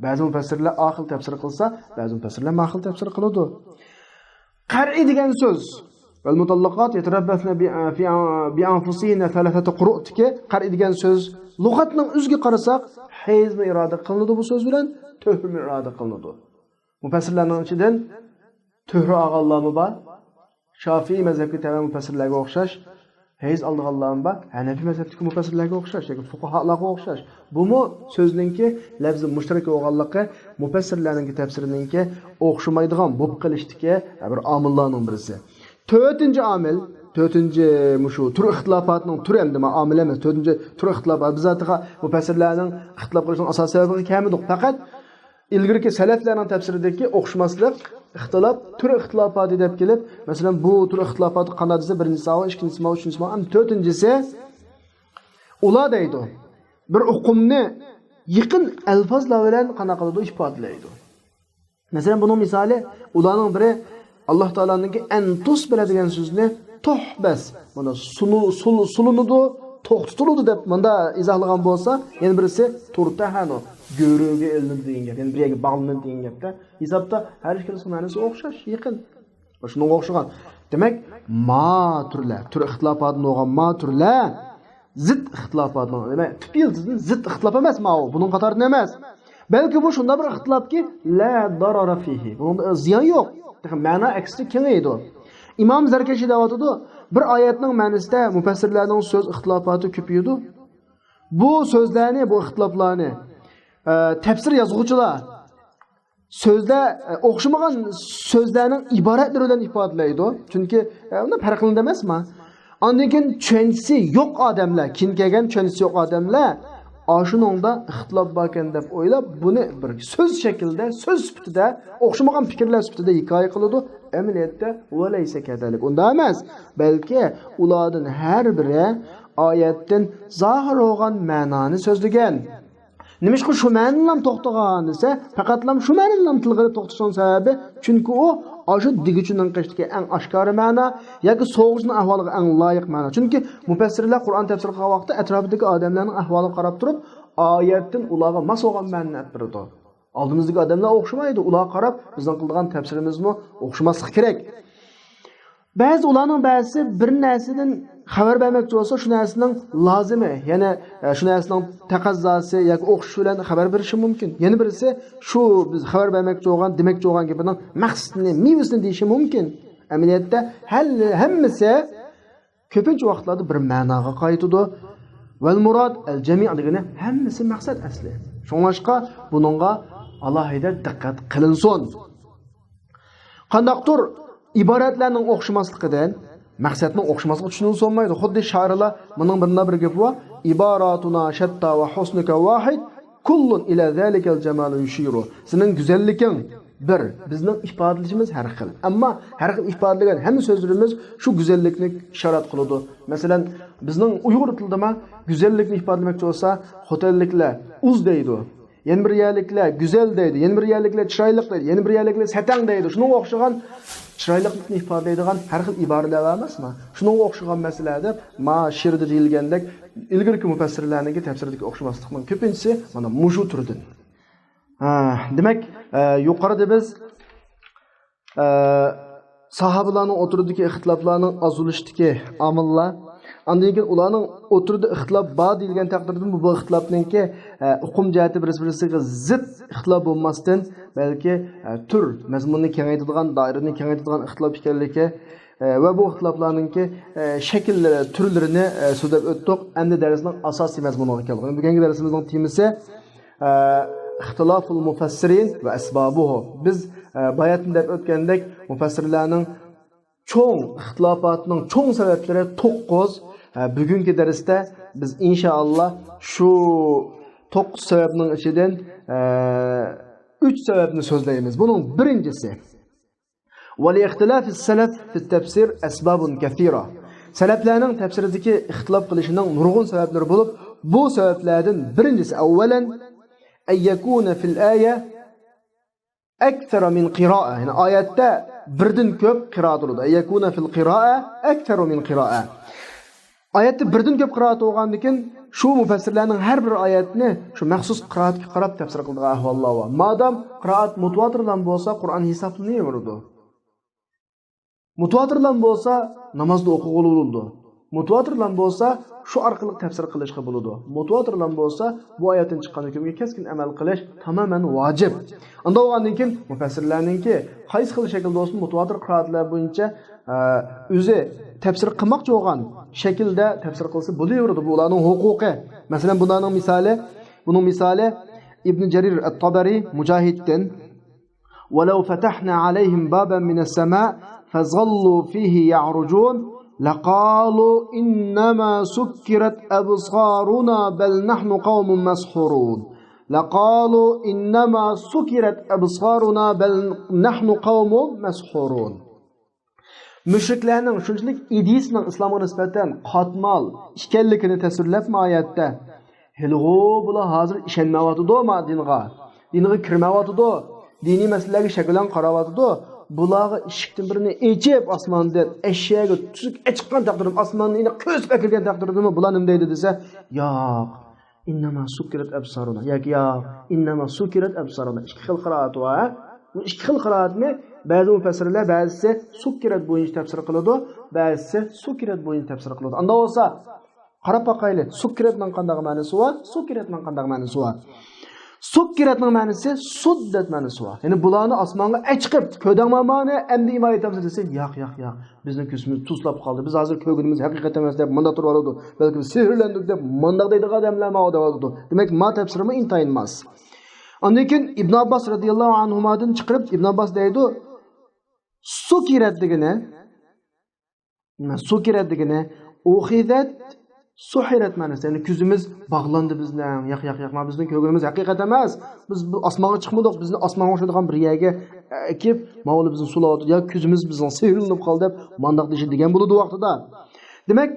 بەزى مۇپەسسىرلەر ئا خىل تەپسىر قىلسا، بەزى مۇپەسسىرلەر ما خىل تەپسىر قىلىدۇ. قەرئى دېگەن سۆز. والمطلقات يتربصن ب-، في، بأنفسهن ثلاثة قروء دىكى قەرئى دېگەن سۆز لۇغەتنىڭ ئۆزىگە قارىساق، ھەيزمۇ ئىرادە قىلىنىدۇ بۇ سۆز بىلەن، تۆھرىمۇ ئىرادە قىلىنىدۇ. مۇپەسسىرلەرنىڭ ئىچىدىن تۆھرە ئالغانلارمۇ بار. شافىئىي مەزھەپكە تەۋە مۇپەسسىرلەرگە ئوخشاش، ھەيز ئالىدىغانلارمۇ بار. ھەنەفىي مەزھەپتىكى مۇپەسسىرلەرگە ئوخشاش ياكى فۇقاھالارغا ئوخشاش. بۇمۇ سۆزنىڭكى لەپزى مۇشتەرەك بولغانلىقى، مۇپەسسىرلەرنىڭكى تەپسىرىنىڭكى ئوخشىمايدىغان بولۇپ قېلىشتىكى بىر ئامىللارنىڭ بىرسى. تۆتىنچى ئامىل، تۆتىنچى مۇشۇ تۈر ئىختىلاپاتنىڭ تۈرى ئەمدى ما ئامىل ئەمەس، تۆتىنچى تۈر ئىختىلاپات. بىز زاتىغا مۇپەسسىرلەرنىڭ ئىختىلاپ قىلىشىنىڭ ئاساسىي سەۋەبىگە كەلمىدۇق. پەقەت ئىلگىرىكى سەلەفلەرنىڭ تەپسىرىدىكى ئوخشىماسلىق، ئىختىلاپ، تۈر ئىختىلاپاتى دەپ كېلىپ، مەسىلەن، بۇ تۈر ئىختىلاپاتى قانداق دېسە، بىرىنچىسى ئاۋۇ، ئىككىنچىسى ماۋۇ، ئۈچىنچىسى ماۋۇ، ئەمدى تۆتىنچىسى ئۇلار دەيدۇ. بىر ئۇقۇمنى يېقىن ئەلپازلار بىلەن قانداق قىلىدۇ، ئىپادىلەيدۇ. مەسىلەن، بۇنىڭ مىسالى، ئۇلارنىڭ بىرى ئاللا تائالانىڭكى ئەن تۇسبىرە دېگەن سۆزىنى توھ بەس، مانا سۇنۇ-، سۇل-، سۇلىنىدۇ، توختىتىلىدۇ دەپ مۇندا ئىزاھلىغان بولسا، يەنە بىرسى تۇرتەھەنۇ، گۆرۈگە ئېلىنىدۇ دېگەن گەپ، يەنە بىر يەرگە باغلىنىدۇ دېگەن گەپتە. ھېسابتا ھەر ئىككىلىسىنىڭ مەنىسى ئوخشاش، يېقىن. شۇنىڭغا ئوخشىغان. دېمەك، ما تۈرلەر، تۈر ئىختىلاپاتىدىن بولغان ما تۈرلەر زىت ئىختىلاپاتنىڭ، دېمەك، تۈپ يىلتىزىدىن زىت ئىختىلاپ ئەمەس ماۋۇ، بۇنىڭ قاتارىدىن ئەمەس. بەلكى بۇ شۇنداق بىر ئىختىلاپكى، لا دارارا فىھى، بۇنىڭدا زىيان يوق. تېخى مەنا ئەكسىچە كېڭىيىدۇ. ئىمام زەركەشى دەۋاتىدۇ، بىر ئايەتنىڭ مەنىسىدە مۇپەسسىرلەرنىڭ سۆز ئىختىلاپاتى كۆپىيىدۇ. بۇ سۆزلەرنى، بۇ ئىختىلاپلارنى، ئە، تەپسىر يازغۇچىلار سۆزلەر، ئە، ئوخشىمىغان سۆزلەرنىڭ ئىبارەتلىرى بىلەن ئىپادىلەيدۇ. چۈنكى، ئە، ئۇنداق پەرقلىنىدۇ ئەمەسما؟ ئاندىن كېيىن چۈشەنچىسى يوق ئادەملەر، كېيىن كەلگەن چۈشەنچىسى يوق ئادەملەر ئاشۇنىڭدا ئىختىلاپ باركەن دەپ ئويلاپ، بۇنى بىر سۆز شەكلىدە، سۆز سۈپىتىدە، ئوخشىمىغان پىكىرلەر سۈپىتىدە ھېكايە قىلىدۇ. ئەمەلىيەتتە ۋەلەيسە كەزەلىك. ئۇنداق ئەمەس. بەلكى ئۇلاردىن ھەر بىرى ئايەتتىن زاھىر بولغان مەنانى سۆزلىگەن. نېمىشقا شۇ مەنىدىلا توختىغان دېسە، پەقەتلا شۇ مەنىدىلا تىلغا ئېلىپ توختىشىنىڭ سەۋەبى، چۈنكى ئۇ ئاشۇ دېگۈچىنىڭ قېشىدىكى ئەڭ ئاشكارا مەنا ياكى سوغۇچىنىڭ ئەھۋالىغا ئەڭ لايىق مەنا. چۈنكى مۇپەسسىرلەر قۇرئان تەپسىر قىلغان ۋاقىتتا ئەتراپىدىكى ئادەملەرنىڭ ئەھۋالىغا قاراپ تۇرۇپ، ئايەتتىن ئۇلارغا ماس بولغان مەنىنى ئېلىپ بېرىدۇ. ئالدىمىزدىكى ئادەملەر ئوخشىمايدۇ، ئۇلارغا قاراپ بىزنىڭ قىلىدىغان تەپسىرىمىزمۇ ئوخشىماسلىقى كېرەك. بەزى ئۇلارنىڭ بەزىسى بىر نەرسىدىن خەۋەر بەرمەكچى بولسا، شۇ نەرسىنىڭ لازىمى، يەنى، ئە، شۇ نەرسىنىڭ تەقەززاسى ياكى ئوخشىشى بىلەن خەۋەر بېرىشى مۇمكىن. يەنە بىرسى شۇ بىز خەۋەر بەرمەكچى بولغان، دېمەكچى بولغان گېپىنىڭ مەقسىتىنى، مېۋىسىنى دېيىشى مۇمكىن. ئەمەلىيەتتە ھەل-، ھەممىسى كۆپىنچە ۋاقىتلاردا بىر مەناغا قايتىدۇ. ۋەل مۇراد ئەل جەمىئ دېگىنى ھەممىسى مەقسەت ئەسلى. شۇڭلاشقا بۇنىڭغا ئالاھىدە دىققەت قىلىنسۇن. قانداقتۇر ئىبارەتلەرنىڭ ئوخشىماسلىقىدىن مەقسەتنىڭ ئوخشىماسلىقى چۈشىنىلسە بولمايدۇ. خۇددى شائىرلار، مۇنىڭ بىرلا بىر گېپى بار، «ئىباراتۇنا شەتتا ۋە ھۇسنۇكە ۋاھىد، كۇللۇن ئىلە زەلىكەل جامالۇ يۇشىرۇ.» سېنىڭ گۈزەللىكىڭ بىر، بىزنىڭ ئىپادىلىشىمىز ھەر خىل. ئەمما ھەر خىل ئىپادىلىگەن ھەممە سۆزلىرىمىز شۇ گۈزەللىكنى ئىشارەت قىلىدۇ. مەسىلەن، بىزنىڭ ئۇيغۇر تىلىدىمۇ گۈزەللىكنى ئىپادىلىمەكچى بولسا، خوتەنلىكلەر ئۇز دەيدۇ. يەنە بىر يەرلىكلەر گۈزەل دەيدۇ، يەنە بىر يەرلىكلەر چىرايلىق دەيدۇ، يەنە بىر يەرلىكلەر سەتەڭ دەيدۇ. شۇنىڭغا ئوخشىغان چىرايلىقلىقنى ئىپادىلەيدىغان ھەر خىل ئىبارىلەر بار ئەمەسمۇ؟ شۇنىڭغا ئوخشىغان مەسىلە دەپ، ما شېئىردا دېيىلگەندەك، ئىلگىرىكى مۇپەسسىرلەرنىڭكى تەپسىرىدىكى ئوخشىماسلىقنىڭ كۆپىنچىسى مانا مۇشۇ تۈردىن. ھە، دېمەك، ئە، يۇقىرىدا بىز، ئە، ساھابىلارنىڭ ئوتتۇرىدىكى ئىختىلاپلارنىڭ ئازلىشىشتىكى ئامىللار، ئاندىن كېيىن ئۇلارنىڭ ئوتتۇرىدا ئىختىلاپ بار دېيىلگەن تەقدىردىمۇ بۇ ئىختىلاپنىڭكى، ئە، ئۇقۇم جەھەتتە بىرسى-بىرسىگە زىت ئىختىلاپ بولماستىن، بەلكى، ئە، تۈر، مەزمۇننى كېڭەيتىدىغان، دائىرىنى كېڭەيتىدىغان ئىختىلاپ ئىكەنلىكى، ئە، ۋە بۇ ئىختىلاپلارنىڭكى، ئە، شەكىللىرى، تۈرلىرىنى، ئە، سۆزلەپ ئۆتتۇق. ئەمدى دەرسنىڭ ئاساسىي مەزمۇنىغا كەلدۇق. بۈگۈنكى دەرسىمىزنىڭ تېمىسى، ئە، اختلاف المفسرين وأسبابه. بىز، ئە، باياتىن دەپ ئۆتكەندەك، مۇپەسسىرلەرنىڭ چوڭ ئىختىلاپاتىنىڭ چوڭ سەۋەبلىرى توققۇز. ئە، بۈگۈنكى دەرستە بىز ئىنشائاللا شۇ توققۇز سەۋەبنىڭ ئىچىدىن، ئە، ئۈچ سەۋەبنى سۆزلەيمىز. بۇنىڭ بىرىنچىسى، ولإختلاف السلف في التفسير أسباب كثيرة. سەلەپلەرنىڭ تەپسىردىكى ئىختىلاپ قىلىشىنىڭ نۇرغۇن سەۋەبلىرى بولۇپ، بۇ سەۋەبلەردىن بىرىنچىسى، أولا، أن يكون في الآية أكثر من قراءة. يەنى ئايەتتە بىردىن كۆپ قىرائەت بولىدۇ. أن يكون في القراءة أكثر من قراءة. ئايەتتە بىردىن كۆپ قىرائەت بولغاندىكىن، شۇ مۇپەسسىرلەرنىڭ ھەر بىر ئايەتنى شۇ مەخسۇس قىرائەتكە قاراپ تەپسىر قىلىدىغان ئەھۋاللار بار. مادام قىرائەت مۇتىۋاتىرلام بولسا، قۇرئان ھېسابلىنىۋېرىدۇ. مۇتىۋاتىرلام بولسا، نامازدا ئوقۇغىلى بولىدۇ. مۇتىۋاتىرلام بولسا، شۇ ئارقىلىق تەپسىر قىلىشقا بولىدۇ. مۇتىۋاتىرلام بولسا، بۇ ئايەتتىن چىققان ھۆكۈمگە كەسكىن ئەمەل قىلىش تامامەن ۋاجىپ. ئۇنداق بولغاندىن كېيىن، مۇپەسسىرلەرنىڭكى قايسى خىل شەكىلدە بولسۇن، مۇتىۋاتىر قىرائەتلەر بويىچە، ئە، ئۆزى تەپسىر قىلماقچى بولغان شەكىلدە تەپسىر قىلسا بولۇۋېرىدۇ. بۇ ئۇلارنىڭ ھوقۇقى. مەسىلەن، بۇلارنىڭ مىسالى، بۇنىڭ مىسالى ئىبن جەرىر ئەت-تەبەرى مۇجاھىدتىن، ولو فتحنا عليهم بابا من السماء فظلوا فيه يعرجون لقالوا إنما سكرت أبصارنا بل نحن قوم مسحورون. لقالوا إنما سكرت أبصارنا بل نحن قوم مسحورون. مۇشرىكلارنىڭ شۇنچىلىك ئىدىيىسىنىڭ ئىسلامغا نىسبەتەن قاتمال ئىكەنلىكىنى تەسۋىرلەپمۇ ئايەتتە، ھېلىغۇ بۇلار ھازىر ئىشەنمەيۋاتىدۇ ما دىنغا، دىنغا كىرمەيۋاتىدۇ، دىنىي مەسىلىلەرگە شەك بىلەن قاراۋاتىدۇ. بۇلارغا ئىشىكتىن بىرنى ئېچىپ، ئاسماندىن ئەشياغا تۈزۈك ئېچىققان تەقدىردىمۇ، ئاسماندىن يەنە قۆزۈپ ئەكىرگەن تەقدىردىمۇ بۇلار نېمە دەيدۇ دېسە، ياق، إنما سكرت أبصارنا ياكى ياق، إنما سكرت أبصارنا. ئىككى خىل قىرائەت بار. بۇ ئىككى خىل قىرائەتنى بەزى مۇپەسسىرلەر بەزىسى سكرت بويىچە تەپسىر قىلىدۇ، بەزىسى سكرت بويىچە تەپسىر قىلىدۇ. ئانداق بولسا، قاراپ باقايلى، سكرتنىڭ قانداق مەنىسى بار، سكرتنىڭ قانداق مەنىسى بار. سكرتنىڭ مەنىسى سدت مەنىسى بار. يەنى بۇلارنى ئاسمانغا ئەچىقىپ، كۆردۈڭمۇ مانا، ئەمدى ئىمان ئېيتامسىز دېسە، ياق، ياق، ياق. بىزنىڭ كۆزىمىز تۇسلاپ قالدى. بىز ھازىر كۆرگىنىمىز ھەقىقەت ئەمەس دەپ مۇنداق تۇرۇۋالىدۇ. بەلكىم سېھىرلەندۇق دەپ مۇنداق دەيدىغان ئادەملەر ماۋۇ دەۋاتىدۇ. دېمەك، ما تەپسىرىمۇ ئىنتايىن ماس. ئاندىن كېيىن ئىبن ئابباس رەزىياللاھۇ ئەنھۇمادىن چىقىرىپ، ئىبن ئابباس دەيدۇ، سكرت دېگىنى، سكرت دېگىنى، أخذت سحرت مەنىسى. يەنى كۆزىمىز باغلاندى بىزنىڭ. ياق، ياق، ياق، ما بىزنىڭ كۆرگىنىمىز ھەقىقەت ئەمەس. بىز بۇ ئاسمانغا چىقمىدۇق. بىزنى ئاسمانغا ئوخشايدىغان بىر يەرگە ئەكىپ، ماۋۇلا بىزنى سولاۋاتىدۇ. يا كۆزىمىز بىزنىڭ سېھىرلىنىپ قالدى دەپ مانداق دېيىشى دېگەن بولىدۇ ۋاقتىدا. دېمەك،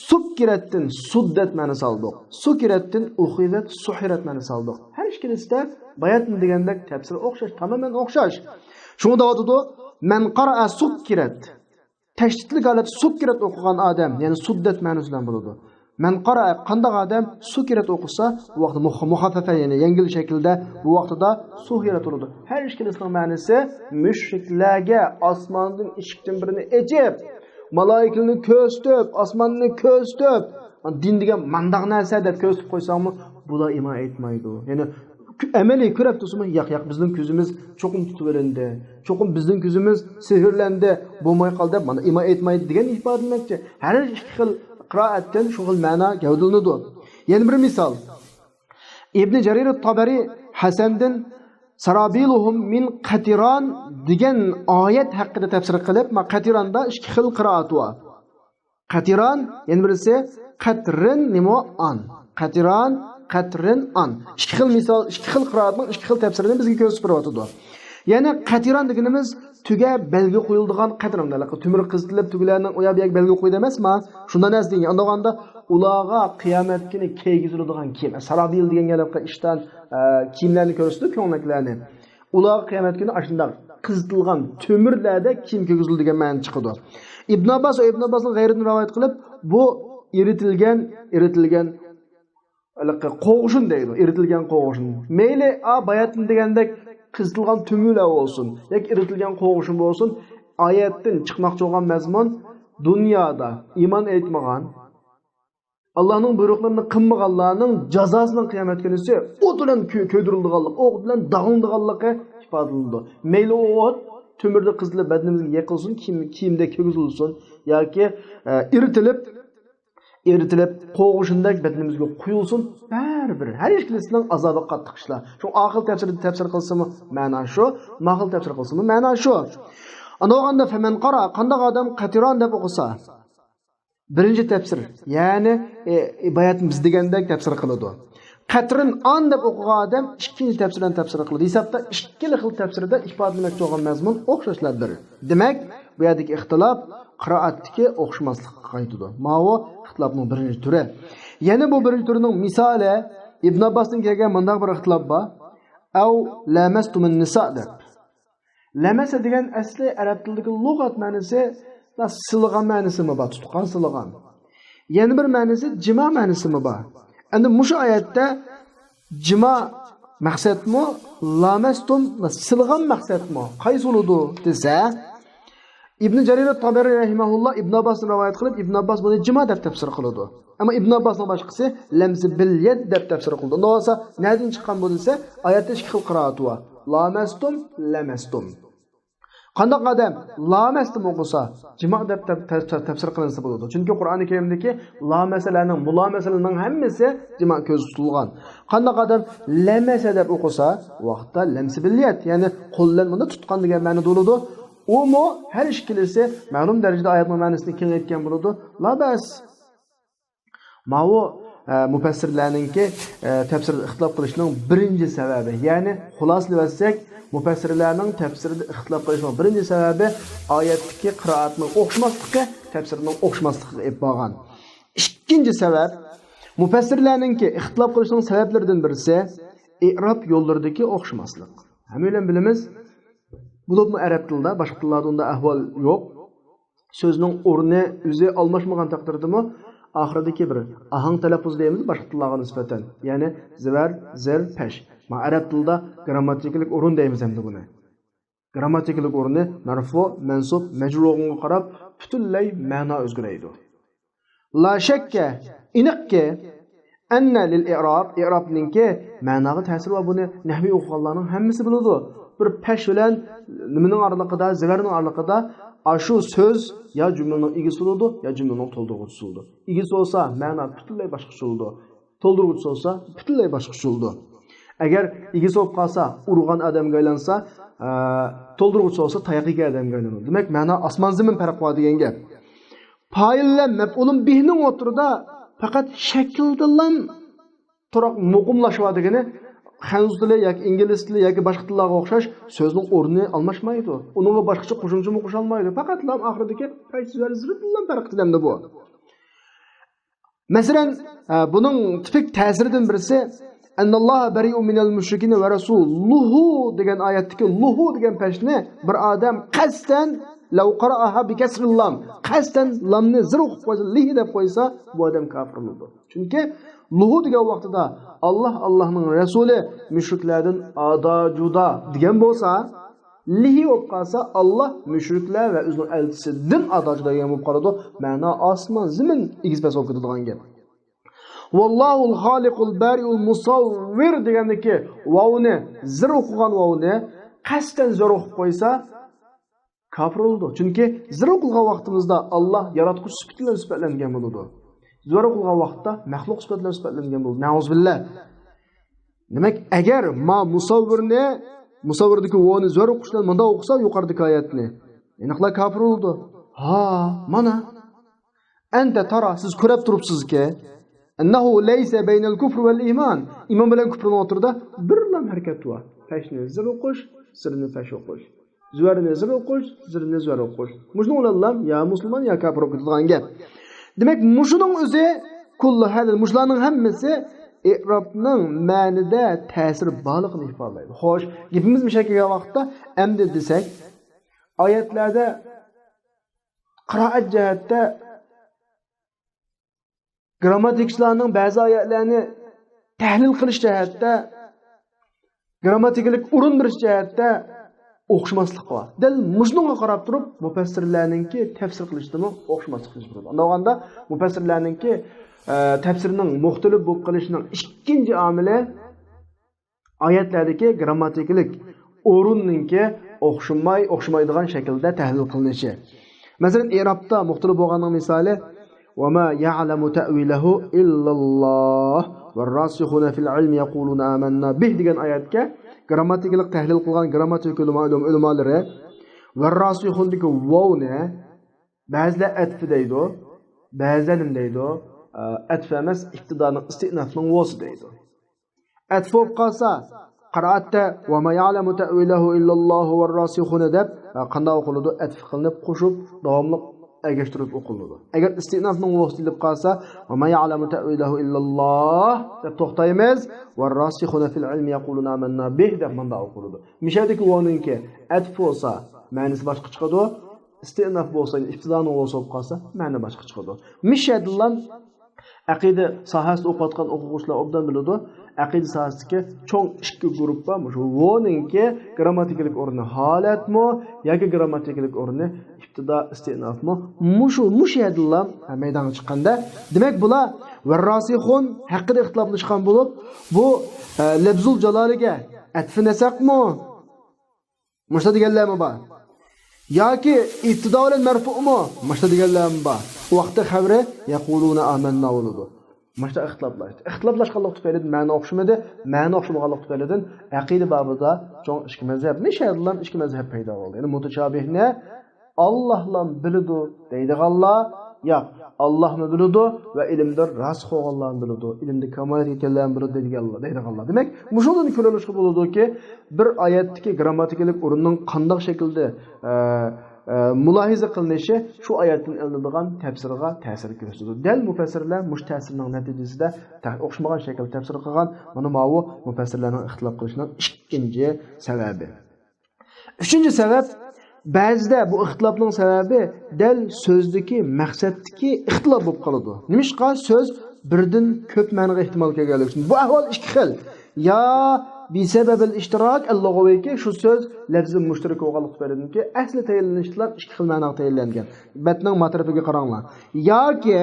سكرتتىن سدت مەنىسى ئالدۇق. سكرتتىن أخذت سحرت مەنىسى ئالدۇق. ھەر ئىككىلىسىدە باياتىن دېگەندەك تەپسىرى ئوخشاش، تامامەن ئوخشاش. شۇڭا دەۋاتىدۇ، من قرأ سكرت. تەشدىدلىك ھالەتتە سكرت ئوقۇغان ئادەم، يەنى سدت مەنىسى بىلەن بولىدۇ. من قرأ، قانداق ئادەم سكرت ئوقۇسا، بۇ ۋاقىتتا مۇخ-، مۇخەففەفە، يەنى يەڭگىل شەكىلدە، بۇ ۋاقتىدا سحرت بولىدۇ. ھەر ئىككىلىسىنىڭ مەنىسى مۇشرىكلەرگە ئاسماندىن ئىشىكتىن بىرنى ئېچىپ، مالائىكىلەرنى كۆرسىتىپ، ئاسماننى كۆرسىتىپ، دىن دېگەن مانداق نەرسە دەپ كۆرسىتىپ قويساڭمۇ، بۇلار ئىمان ئېيتمايدۇ. يەنى ئەمەلىي كۆرۈپ تۇرسىمۇ، ياق، ياق، بىزنىڭ كۆزىمىز چوقۇم تۇتۇۋېلىندى، چوقۇم بىزنىڭ كۆزىمىز سېھىرلەندى، بولماي قالدى دەپ، مانا ئىمان ئېيتمايدۇ دېگەن ئىپادىلىمەكچى. ھەر ئىككى خىل قىرائەتتىن شۇ خىل مەنا گەۋدىلىنىدۇ. يەنە بىر مىسال. ئىبنى جەرىر تابەرى ھەسەندىن سرابيلهم من قطران دېگەن ئايەت ھەققىدە تەپسىر قىلىپ، ما قەتىراندا ئىككى خىل قىرائەت بار. قەتىران، يەنە بىرسى قەترىن نېمە؟ ئان. قەتىران، قەترىن، ئان. ئىككى خىل مىسال، ئىككى خىل قىرائەتنىڭ ئىككى خىل تەپسىرىنى بىزگە كۆرسىتىپ بېرىۋاتىدۇ. يەنى قەتىران دېگىنىمىز تۆگە بەلگە قويۇلىدىغان قەتىران، تۆمۈر قىزىتىلىپ، تۆگىلەرنىڭ ئۇ يەر بۇ يەرگە بەلگە قويىدۇ ئەمەسما؟ شۇنداق نەرسە دېگەن. ئاندىغاندا ئۇلارغا قىيامەت كۈنى كىيگۈزۈلىدىغان كىيىم، سرابيل دېگەن گەپ ئىشتان، ئە، كىيىملەرنى كۆرسىتىدۇ كۆڭلەكلەرنى. ئۇلارغا قىيامەت كۈنى ئاشۇنداق قىزىتىلغان تۆمۈرلەردە كىيىم كىيگۈزۈلىدۇ دېگەن مەنىدە چىقىدۇ. ئىبن ئابباس ۋە ئىبن ئابباسنىڭ غەيرىدىن رىۋايەت قىلىپ، بۇ ئېرىتىلگەن، ئېرىتىلگەن، ھېلىقى قوغۇشۇن دەيدۇ، ئېرىتىلگەن قوغۇشۇن. مەيلى، ئا، باياتىن دېگەندەك قىزىتىلغان تۆمۈرلەر بولسۇن ياكى ئېرىتىلگەن قوغۇشۇن بولسۇن، ئايەتتىن چىقماقچى بولغان مەزمۇن دۇنيادا ئىمان ئېيتمىغان، ئاللانىڭ بۇيرۇقلىرىنى قىلمىغانلارنىڭ جازاسىنىڭ قىيامەت كۈنىسى ئوت بىلەن كۆ-، كۆيدۈرۈلىدىغانلىقى، ئوت بىلەن داغلىنىدىغانلىقى ئىپادىلىنىدۇ. مەيلى ئۇ ئوت تۆمۈردە قىزىلىپ بەدىنىمىزگە يېقىلسۇن، كىيىم، كىيىمدە كىيگۈزۈلسۇن ياكى، ئە، ئېرىتىلىپ ئېرىتىلىپ، قوغۇشۇندەك بەدىنىمىزگە قۇيۇلسۇن، بەرىبىر ھەر ئىككىلىسىنىڭ ئازابى قاتتىق ئىشلار. شۇ ئاخىر تەپسىرىدە تەپسىر قىلسىمۇ مەنا شۇ، ماخىل تەپسىر قىلسىمۇ مەنا شۇ. ئانا بولغاندا فەمەن قارا، قانداق ئادەم قەتىران دەپ ئوقۇسا، بىرىنچى تەپسىر، يەنى، ئە، باياتىن بىز دېگەندەك تەپسىر قىلىدۇ. قەترىن ئان دەپ ئوقۇغان ئادەم ئىككىنچى تەپسىر بىلەن تەپسىر قىلىدۇ. ھېسابتا ئىككىلا خىل تەپسىردە ئىپادىلىمەكچى بولغان مەزمۇن ئوخشاشلا بىر. دېمەك، بۇ يەردىكى ئىختىلاپ قىرائەتتىكى ئوخشىماسلىققا قايتىدۇ. ماۋۇ ئىختىلاپنىڭ بىرىنچى تۈرى. يەنە بۇ بىرىنچى تۈرىنىڭ مىسالى، ئىبن ئابباستىن كەلگەن مۇنداق بىر ئىختىلاپ بار. ئەۋ لەمەستۇمۇن نىسا دەپ. لەمەسە دېگەن ئەسلى ئەرەب تىلىدىكى لۇغەت مەنىسى سىلىغان مەنىسىمۇ بار، تۇتقان سىلىغان. يەنە بىر مەنىسى جىما مەنىسىمۇ بار. ئەمدى مۇشۇ ئايەتتە جىما مەقسەتمۇ، لامەستۇم سىلىغان مەقسەتمۇ، قايسى بولىدۇ دېسە، ئىبن جەرىر تابەرى رەھىمەھۇللا ئىبن ئابباستىن رىۋايەت قىلىپ، ئىبن ئابباس بۇنى جىما دەپ تەپسىر قىلىدۇ. ئەمما ئىبن ئابباسنىڭ باشقىسى لەمسى بىل يەد دەپ تەپسىر قىلىدۇ. ئۇنداق بولسا نەدىن چىققان بۇ دېسە، ئايەتتە ئىككى خىل قىرائەت بار. لامەستۇم، لەمەستۇم. قانداق ئادەم لامەستۇم ئوقۇسا، جىما دەپ تەپ-، تەپ-، تەپ-، تەپسىر قىلىنسا بولىدۇ. چۈنكى قۇرئانى كەرىمدىكى لامەسەلەرنىڭ، مۇلامەسەلەرنىڭ ھەممىسى جىما كۆزدە تۇتۇلغان. قانداق ئادەم لەمەسە دەپ ئوقۇسا، ۋاقىتتا لەمسى بىل يەد، يەنى قول بىلەن بۇنى تۇتقان دېگەن مەنىدە بولىدۇ. ئۇمۇ ھەر ئىككىلىسى مەلۇم دەرىجىدە ئايەتنىڭ مەنىسىنى كېڭەيتكەن بولىدۇ. لابەس. ماۋۇ، ئە، مۇپەسسىرلەرنىڭكى، ئە، تەپسىرىدە ئىختىلاپ قىلىشنىڭ بىرىنچى سەۋەبى. يەنى خۇلاسىلىۋەتسەك، مۇپەسسىرلەرنىڭ تەپسىرىدە ئىختىلاپ قىلىشنىڭ بىرىنچى سەۋەبى ئايەتتىكى قىرائەتنىڭ ئوخشىماسلىقى، تەپسىرنىڭ ئوخشىماسلىقىغا ئېلىپ بارغان. ئىككىنچى سەۋەب، مۇپەسسىرلەرنىڭكى ئىختىلاپ قىلىشنىڭ سەۋەبلىرىدىن بىرسى ئېئراب يوللىرىدىكى ئوخشىماسلىق. ھەممەيلەن بىلىمىز، بولۇپمۇ ئەرەب تىلىدا، باشقا تىللاردا ئۇنداق ئەھۋال يوق. سۆزنىڭ ئورنى ئۆزى ئالماشمىغان تەقدىردىمۇ، ئاخىرىدىكى بىر ئاھاڭ تەلەپپۇز دەيمىز باشقا تىللارغا نىسبەتەن. يەنى زىۋەر، زىر، پەش. ما ئەرەب تىلىدا گرامماتىكىلىق ئورۇن دەيمىز ئەمدى بۇنى. گرامماتىكىلىق ئورنى مەرفۇ، مەنسۇب، مەجرۇرغا قاراپ پۈتۈنلەي مەنا ئۆزگىرەيدۇ. لا شەككە، ئېنىقكى، ئەننە لىل ئېئراب، ئېئرابنىڭكى مەناغا تەسىرى بار. بۇنى نەھۋىي ئوقۇغانلارنىڭ ھەممىسى بىلىدۇ. بىر پەش بىلەن نېمىنىڭ ئارىلىقىدا، زىۋەرنىڭ ئارىلىقىدا ئاشۇ سۆز يا جۈملىنىڭ ئىگىسى بولىدۇ، يا جۈملىنىڭ تولدۇرغۇچىسى بولىدۇ. ئىگىسى بولسا مەنا پۈتۈنلەي باشقىچە بولىدۇ. تولدۇرغۇچىسى بولسا پۈتۈنلەي باشقىچە بولىدۇ. ئەگەر ئىگىسى بولۇپ قالسا ئۇرغان ئادەمگە ئايلانسا، ئە، تولدۇرغۇچىسى بولسا تاياق يېگەن ئادەمگە ئايلىنىدۇ. دېمەك، مەنا ئاسمان زېمىن پەرق بار دېگەن گەپ. پائىل بىلەن مەپئۇلۇن بىھنىڭ ئوتتۇرىدا پەقەت شەكىلدىلا تۇراق مۇقىملاشىۋاتىدىغىنى، خەنزۇ تىلى ياكى ئىنگلىز تىلى ياكى باشقا تىللارغا ئوخشاش سۆزنىڭ ئورنى ئالماشمايدۇ. ئۇنىڭغا باشقىچە قوشۇمچىمۇ قوشالمايدۇ. پەقەتلا ئاخىرىدىكى پەيتسىزلەر زىردىلا پەرق قىلىدۇ بۇ. مەسىلەن، ئە، بۇنىڭ تىپىك تەسىرىدىن بىرسى، ئەننەللاھە بەرىئۇن مىنەل مۇشرىكىنە ۋە رەسۇلۇھۇ دېگەن ئايەتتىكى لۇھۇ دېگەن پەشنى بىر ئادەم قەستەن، لەۋ قارائەھا بىكەسرىل لام، قەستەن لامنى زىر ئوقۇپ قويسا، لىھى دەپ قويسا، بۇ ئادەم كاپىر بولىدۇ. چۈنكى لۇھۇ دېگەن ۋاقتىدا ئاللاھ، ئاللاھنىڭ رەسۇلى مۇشرىكلەردىن ئادا جۇدا دېگەن بولسا، لىھى بولۇپ قالسا، ئاللاھ مۇشرىكلار ۋە ئۆزىنىڭ ئەلچىسىدىن ئادا جۇدا دېگەن بولۇپ قالىدۇ. مەنا ئاسمان زېمىن ئېگىز پەس بولۇپ كېتىدىغان گەپ. ۋاللاھۇل خالىقۇل بارىئۇل مۇسەۋۋىر دېگەندىكى ۋاۋنى، زىر ئوقۇغان ۋاۋنى قەستەن زۆر ئوقۇپ قويسا، كاپىر بولىدۇ. چۈنكى زۆر ئوقۇلغان ۋاقتىمىزدا ئاللاھ ياراتقۇچى سۈپىتى بىلەن سۈپەتلەنگەن بولىدۇ. زۆر ئوقۇلغان ۋاقىتتا مەخلۇق سۈپەت بىلەن سۈپەتلەنگەن بولىدۇ. نەئۇزۇبىللا. دېمەك، ئەگەر ما مۇسەۋۋىرنى، مۇسەۋۋىردىكى ۋاۋنى زۆر ئوقۇش بىلەن مۇنداق ئوقۇسا، يۇقىرىدىكى ئايەتنى، ئېنىقلا كاپىر بولىدۇ. ھا، مانا. ئەنتە تارا، سىز كۆرۈپ تۇرۇپسىزكى، ئەننەھۇ لەيسە بەينەل كۇفر ۋەل ئىمان، ئىمان بىلەن كۇپرنىڭ ئوتتۇرىدا بىرلا ھەرىكەت بار. پەشنى زىر ئوقۇش، زىرنى پەش ئوقۇش. زۆرنى زىر ئوقۇش، زىرنى زۆر ئوقۇش. مۇشۇنىڭ بىلەنلا يا مۇسۇلمان يا كاپىر بولۇپ كېتىدىغان گەپ. دېمەك، مۇشۇنىڭ ئۆزى، كۇللۇ ھەزىل، مۇشۇلارنىڭ ھەممىسى ئېئرابنىڭ مەنىدە تەسىرى بارلىقىنى ئىپادىلەيدۇ. خوش، گېپىمىز مۇشۇ يەرگە كەلگەن ۋاقىتتا، ئەمدى دېسەك، ئايەتلەردە قىرائەت جەھەتتە، گىرامماتىكىچىلارنىڭ بەزى ئايەتلەرنى تەھلىل قىلىش جەھەتتە، گىرامماتىكىلىق ئورۇن بېرىش جەھەتتە ئوخشىماسلىق بار. دەل مۇشۇنىڭغا قاراپ تۇرۇپ، مۇپەسسىرلەرنىڭكى تەپسىر قىلىشىدىمۇ ئوخشىماسلىق يۈز بېرىدۇ. ئانداق بولغاندا، مۇپەسسىرلەرنىڭكى، ئە، تەپسىرىنىڭ مۇختەلىپ بولۇپ قېلىشىنىڭ ئىككىنچى ئامىلى، ئايەتلەردىكى گىرامماتىكىلىق ئورۇننىڭكى ئوخشىماي، ئوخشىمايدىغان شەكىلدە تەھلىل قىلىنىشى. مەسىلەن، ئېرابتا مۇختەلىپ بولغاننىڭ مىسالى، وما يعلم تأويله إلا الله والراسخون في العلم يقولون آمنا به دېگەن ئايەتكە گىرامماتىكىلىق تەھلىل قىلغان گىرامماتىكا ئۆلىما-، ئۆلىما-، ئۆلىمالىرى ۋەرراسىخۇندىكى ۋاۋنى بەزىلەر ئەتفى دەيدۇ، بەزىلەر نېمە دەيدۇ؟ ئە، ئەتف ئەمەس، ئىپتىدانىڭ، ئىستىئنافنىڭ ۋوسى دەيدۇ. ئەتف بولۇپ قالسا، قىرائەتتە «وما يعلم تأويله إلا الله والراسخون» دەپ، ئە، قانداق ئوقۇلىدۇ؟ ئەتف قىلىنىپ، قوشۇپ، داۋاملىق ئەگەشتۈرۈپ ئوقۇلىدۇ. ئەگەر ئىستىئنافنىڭ ۋوسى دېيىلىپ قالسا، «وما يعلم تأويله إلا الله» دەپ توختايمىز. «والراسخون في العلم يقولون آمنا به» دەپ مۇنداق ئوقۇلىدۇ. مىشەدىكى ۋونىڭكى ئەتف بولسا، مەنىسى باشقا چىقىدۇ. ئىستىئناف بولسا، ئىپتىدانىڭ ۋوسى بولۇپ قالسا، مەنە باشقا چىقىدۇ. مىشەدىنلا ئەقىدە ساھەسىدە ئوقۇۋاتقان ئوقۇغۇچىلار ئوبدان بىلىدۇ. ئەقىدە ساھەسىدىكى چوڭ ئىككى گۇرۇپپا، مۇشۇ ۋونىڭكى گىرامماتىكىلىق ئورنى ھالەتمۇ ياكى گىرامماتىكىلىق ئورنى ئىپتىدا ئىستىئنافمۇ؟ مۇشۇ، مۇشۇ يەردىلا مەيدانغا چىققاندا. دېمەك، بۇلار ۋەرراسىخۇن ھەققىدە ئىختىلاپلاشقان بولۇپ، بۇ، ئە، لەفزۇل جالالىگە ئەتفى نەسەقمۇ؟ مۇشۇنداق دېگەنلەرمۇ بار. ياكى ئىپتىدا بىلەن مەرفۇمۇ؟ مۇشۇنداق دېگەنلەرمۇ بار. ئۇ ۋاقىتتا خەۋىرى «يقولون آمنا» بولىدۇ. مۇشۇنداق ئىختىلاپلاشتى. ئىختىلاپلاشقانلىق تۈپەيلىدىن مەنە ئوخشىمىدى. مەنە ئوخشىمىغانلىق تۈپەيلىدىن ئەقىدە بابىدا چوڭ ئىككى مەزھەپ، مىشەدىلا ئىككى مەزھەپ پەيدا بولدى. يەنى مۇتىشابىھنى ئاللاھلا بىلىدۇ دەيدىغانلار، ياق، ئاللاھمۇ بىلىدۇ ۋە ئىلىمدە راسىخ بولغانلارمۇ بىلىدۇ، ئىلىمدە كامالەتكە يەتكەنلەرمۇ بىلىدۇ دەيدىغانلار، دەيدىغانلار. دېمەك، مۇشۇنىڭدىن كۆرۈۋېلىشقا بولىدۇكى، بىر ئايەتتىكى گىرامماتىكىلىق ئورۇننىڭ قانداق شەكىلدە، ئە، ئە، مۇلاھىزە قىلىنىشى شۇ ئايەتتىن ئېلىنىدىغان تەپسىرغا تەسىر كۆرسىتىدۇ. دەل مۇپەسسىرلەر مۇشۇ تەسىرنىڭ نەتىجىسىدە تە-، ئوخشىمىغان شەكىلدە تەپسىر قىلغان. مانا ماۋۇ مۇپەسسىرلەرنىڭ ئىختىلاپ قىلىشىنىڭ ئىككىنچى سەۋەبى. ئۈچىنچى سەۋەب، بەزىدە بۇ ئىختىلاپنىڭ سەۋەبى دەل سۆزدىكى، مەقسەتتىكى ئىختىلاپ بولۇپ قالىدۇ. نېمىشقا؟ سۆز بىردىن كۆپ مەنىگە ئېھتىمال كەلگەنلىكى ئۈچۈن. بۇ ئەھۋال ئىككى خىل. يا بىسەبەبىل ئىشتىراك ئەللۇغەۋىيكى، شۇ سۆز لەفزى مۇشتەرەك بولغانلىقى تۈپەيلىدىنكى ئەسلى تەيىنلىنىشتىلا ئىككى خىل مەنىگە تەيىنلەنگەن. بەتنىڭ ما تەرىپىگە قاراڭلار. ياكى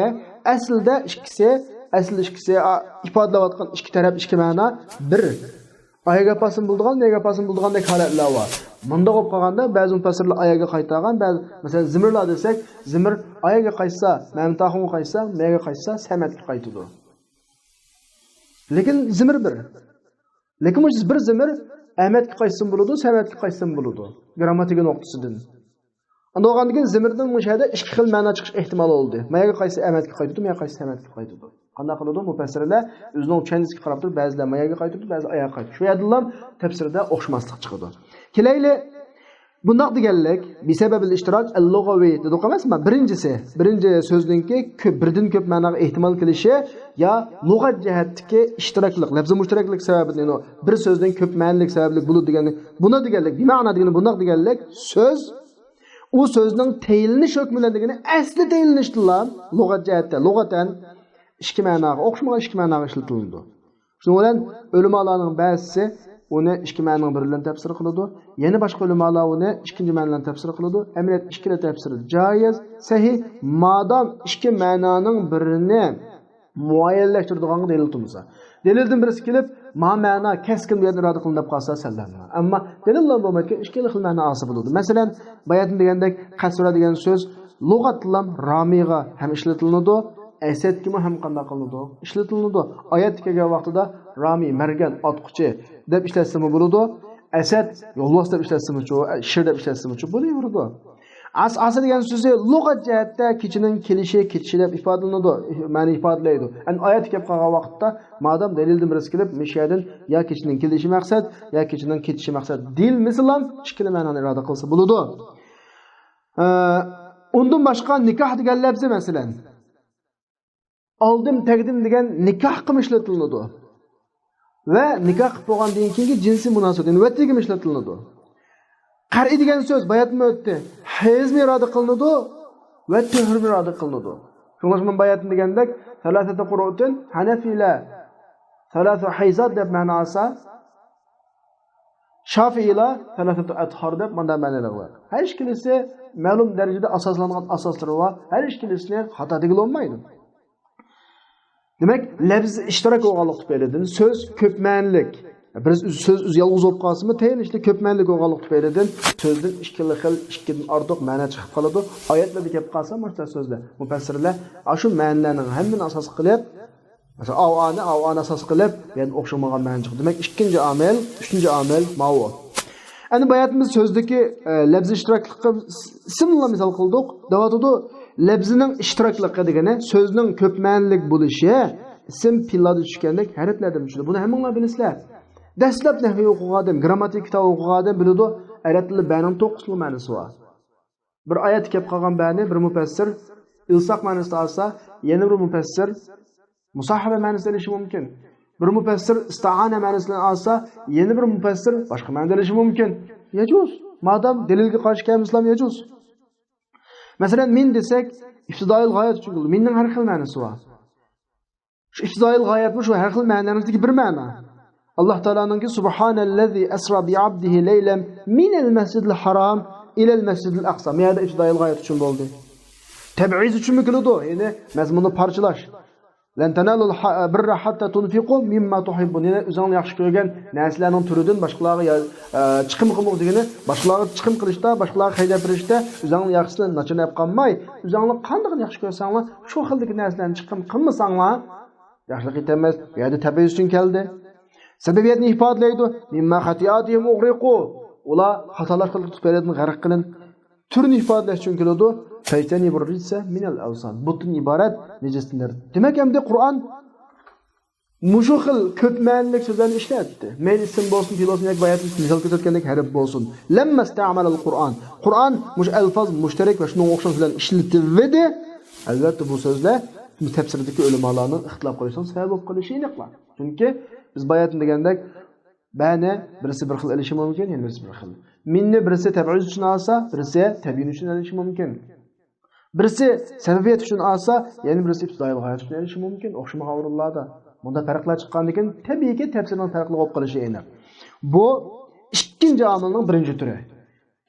ئەسلىدە ئىككىسى، ئەسلى ئىككىسى، ئا، ئىپادىلەۋاتقان ئىككى تەرەپ، ئىككى مەنا بىر. ئاياغ ئاپارسىمۇ بولىدىغان، مېيەگە ئاپارسىمۇ بولىدىغاندەك ھالەتلەر بار. مۇنداق بولۇپ قالغاندا، بەزى مۇپەسسىرلەر ئاياغغا قايتارغان، بەزى، مەسىلەن، زىمىرلار دېسەك، زىمىر ئاياغغا قايتسا، مەمتاخۇنغا قايتسا، مېيەگە قايتسا، سەمەتكە قايتىدۇ. لېكىن زىمىر بىر. لېكىن مۇشۇ بىر زىمىر ئەمەتكە قايتسىمۇ بولىدۇ، سەمەتكە قايتسىمۇ بولىدۇ. گىرامماتىكا نۇقتىسىدىن. ئاندىن بولغاندىن كېيىن زىمىردىن مۇشۇ يەردە ئىككى خىل مەنا چىقىش ئېھتىمالى بولدى. مايەگە قايسى ئەمەتكە قايتىدۇ، مايەگە قايسى سەمەتكە قايتىدۇ. قانداق قىلىدۇ؟ مۇپەسسىرلەر ئۆزىنىڭ چۈشەنچىسىگە قاراپ تۇرۇپ، بەزىلەر مايەگە قايتىدۇ، بەزىلەر ئاياغقا قايتىدۇ. شۇ يەردىلا تەپسىردە ئوخشىماسلىق چىقىدۇ. كېلەيلى، بۇنداق دېگەنلىك، بىسەبەبىل ئىشتىراك ئەللۇغەۋى دېدۇق ئەمەسمۇ؟ بىرىنچىسى، بىرىنچى سۆزنىڭكى كۆپ، بىردىن كۆپ مەناغا ئېھتىمال كېلىشى يا لۇغەت جەھەتتىكى ئىشتىراكلىق، لەپزى مۇشتەرەكلىك سەۋەبىدىن، يەنى بىر سۆزنىڭ كۆپ مەنىلىك سەۋەبلىك بولىدۇ دېگەنلىك. بۇنى دېگەنلىك، بىمەنا دېگىنى بۇنداق دېگەنلىك، سۆز ئۇ سۆزنىڭ تەيىنلىنىش ھۆكمى بىلەن دېگىنى ئەسلى تەيىنلىنىشتىلا لۇغەت جەھەتتە، لۇغەتەن ئىككى مەناغا، ئوخشىمىغان ئىككى مەناغا ئىشلىتىلىدۇ. شۇنىڭ بىلەن ئۆلىمالارنىڭ بەزىسى ئۇنى ئىككى مەنىنىڭ بىرى بىلەن تەپسىر قىلىدۇ. يەنە باشقا ئۆلىمالار ئۇنى ئىككىنچى مەنە بىلەن تەپسىر قىلىدۇ. ئەمەلىيەتتە ئىككىلا تەپسىر جايىز، سەھىھ، مادام ئىككى مەنانىڭ بىرىنى مۇئەييەنلەشتۈرىدىغانغا دەلىل تۇرمىسا. دەلىلدىن بىرسى كېلىپ، ما مەنا كەسكىن بۇ يەردىن ئىرادە قىلىندى دەپ قالسا سەللەنمەيدۇ. ئەمما دەلىللا بولمايدىكەن، ئىككىلا خىل مەنا ھاسىل بولىدۇ. مەسىلەن، باياتىن دېگەندەك، قەسۋەرە دېگەن سۆز لۇغەتتىلا رامىغا ھەم ئىشلىتىلىدۇ، ئەسەدكىمۇ ھەم قانداق قىلىنىدۇ؟ ئىشلىتىلىنىدۇ. ئايەتتە كەلگەن ۋاقتىدا رامى، مەرگەن، ئاتقۇچى دەپ ئىشلەتسىمۇ بولىدۇ. ئەسەد، يولۋاس دەپ ئىشلەتسىمۇچۇ، شىر دەپ ئىشلەتسىمۇچۇ، بولۇۋېرىدۇ. ئەسئاسە دېگەن سۆزى لۇغەت جەھەتتە كېچىنىڭ كېلىشى، كېتىشى دەپ ئىپادىلىنىدۇ، مەنە ئىپادىلەيدۇ. ئەمدى ئايەتكە كەپ قالغان ۋاقىتتا، مادام دەلىلدىن بىرسى كېلىپ، مۇشۇ يەردىن يا كېچىنىڭ كېلىشى مەقسەت، يا كېچىنىڭ كېتىشى مەقسەت دېيىلمىسىلا، ئىككىلا مەنانى ئىرادە قىلسا بولىدۇ. ئە، ئۇندىن باشقا نىكاھ دېگەن لەپزى، مەسىلەن، ئالدىم، تەگدىم دېگەن نىكاھقىمۇ ئىشلىتىلىدۇ. ۋە نىكاھ قىلىپ بولغاندىن كېيىنكى جىنسىي مۇناسىۋەت، يەنى ۋەتىگىمۇ ئىشلىتىلىدۇ. قەرئى دېگەن سۆز باياتمۇ ئۆتتى. ھەيزمۇ ئىرادە قىلىنىدۇ ۋە تۆھرىمۇ ئىرادە قىلىنىدۇ. شۇڭلاشقا مەن باياتىن دېگەندەك، سەلاسەتۇ قۇرۇئۇتۇن ھەنەفىيلەر سەلاسۇ ھەيزات دەپ مەنە ئالسا، شافىئىيلار سەلاسەتۇ ئەتھار دەپ مۇنداق مەنىلەر قىلغان. ھەر ئىككىلىسى مەلۇم دەرىجىدە ئاساسلانغان ئاساسلىرى بار. ھەر ئىككىلىسىنى خاتا دېگىلى بولمايدۇ. دېمەك، لەپز ئىشتىراك بولغانلىقى تۈپەيلىدىن سۆز كۆپ مەنىلىك. بىر سۆز ئۆزى يالغۇز بولۇپ قالسىمۇ، تېگىشلىك كۆپ مەنىلىك بولغانلىقى تۈپەيلىدىن سۆزدىن ئىككىلا خىل، ئىككىدىن ئارتۇق مەنە چىقىپ قالىدۇ. ئايەتلەردە كەپ قالسا، مۇشۇنداق سۆزلەر، مۇپەسسىرلەر ئاشۇ مەنىلەرنىڭ ھەممىنى ئاساس قىلىپ، مەسىلەن، ئاۋئانى، ئاۋئانى ئاساس قىلىپ، يەنە ئوخشىمىغان مەنە چىقىدۇ. دېمەك، ئىككىنچى ئامىل، ئۈچىنچى ئامىل ماۋۇ. ئەنە باياتىمىز سۆزدىكى، ئە، لەپزىي ئىشتىراكلىققا ئىسىملا مىسال قىلدۇق. دەۋاتىدۇ، لەپزىنىڭ ئىشتىراكلىقى دېگىنى سۆزنىڭ كۆپ مەنىلىك بولۇشى، ئىسىم پېئىللاردا چۈشكەندەك ھەرپلەردىن چۈشىدۇ. بۇنى ھەممىڭلار بىلىسىلەر. دەسلەپ نەھۋى ئوقۇغان ئادەم، گرامماتىكا كىتابى ئوقۇغان ئادەم بىلىدۇ، ئەرەب تىلىدا بەنىڭ توققۇز خىل مەنىسى بار. بىر ئايەتتە كەپ قالغان بەنى بىر مۇپەسسىر ئىلساق مەنىسىدە ئالسا، يەنە بىر مۇپەسسىر مۇساھەبە مەنىسىدە ئېلىشى مۇمكىن. بىر مۇپەسسىر ئىستائانە مەنىسىدە ئالسا، يەنە بىر مۇپەسسىر باشقا مەنىدە ئېلىشى مۇمكىن. يەجۇز. مادام دەلىلگە قارشى كەلمىسىلام يەجۇز. مەسىلەن، مىن دېسەك، ئىپتىدائىل غايەت ئۈچۈن كېلىدۇ. مىننىڭ ھەر خىل مەنىسى بار. شۇ ئىپتىدائىل غايەتمۇ شۇ ھەر خىل مەنىنىڭ ئىچىدىكى بىر مەنا. ئاللاھ تائالانىڭكى سۇبھانەللەزى ئەسرا بىئابدىھى لەيلەن مىنەل مەسجىدىل ھارام ئىلەل مەسجىدىل ئەقسا. بۇ يەردە ئىپتىدائىل غايەت ئۈچۈن بولدى. تەبئىز ئۈچۈنمۇ كېلىدۇ، يەنى مەزمۇننى پارچىلاش. لەن تەنالۇل ھە-، بىررە ھەتتا تۇنفىقۇ مىمما تۇھىببۇن. يەنى ئۆزۈڭلار ياخشى كۆرگەن نەرسىلەرنىڭ تۈرىدىن باشقىلارغا يا-، ئە، چىقىم قىلمىغۇ دېگىنى، باشقىلارغا چىقىم قىلىشتا، باشقىلارغا خەجلەپ بېرىشتە ئۆزۈڭلار ياخشىسىنى ناچارلاپ قالماي، ئۆزۈڭلار قاندىقىنى ياخشى كۆرسەڭلار، شۇ خىلدىكى نەرسىلەرنى چىقىم قىلمىساڭلار، ياخشىلىق يېتەلمەس. بۇ يەردە تەبئىز ئۈچۈن كەلدى. سەبەبىيەتنى ئىپادىلەيدۇ. مىمما خەتىئاتىھىم ئۇغرىقۇ. ئۇلار خاتالاشقانلىقى تۈپەيلىدىن غەرق قىلىندى. تۈرىنى ئىپادىلەش ئۈچۈن كېلىدۇ. فەجتەنىبۇر رىجسە مىنەل ئەۋسان. بۇتتىن ئىبارەت نىجىستىن. دېمەك، ئەمدى قۇرئان مۇشۇ خىل كۆپ مەنىلىك سۆزلەرنى ئىشلەتتى. مەيلى ئىسىم بولسۇن، پېئىل بولسۇن ياكى باياتىمىز مىسال كۆرسەتكەندەك ھەرپ بولسۇن. لەممە ئىستەئمەلەل قۇرئان. قۇرئان مۇشۇ ئەلفاز مۇشتەرەك ۋە شۇنىڭغا ئوخشاش سۆزلەرنى ئىشلىتىۋىدى. ئەلۋەتتە، بۇ سۆزلەر تەپسىردىكى ئۆلىمالارنىڭ ئىختىلاپ قىلىشىنىڭ سەۋەبى بولۇپ قېلىشى ئېنىقلا. چۈنكى بىز باياتىن دېگەندەك، بەنى بىرسى بىر خىل ئېلىشى مۇمكىن، يەنە بىرسى بىر خىل. مىننى بىرسى تەبئىز ئۈچۈن ئالسا، بىرسى تەبيىن ئۈچۈن ئېلىشى مۇمكىن. بىرسى سەۋەبىيەت ئۈچۈن ئالسا، يەنە بىرسى ئىپتىدائىي غايەت ئۈچۈن ئېلىشى مۇمكىن، ئوخشىمىغان ئورۇنلاردا. بۇنداق پەرقلەر چىققاندىن كېيىن، تەبىئىيكى، تەپسىرنىڭ پەرقلىق بولۇپ قېلىشى ئېنىق. بۇ ئىككىنچى ئامىلنىڭ بىرىنچى تۈرى.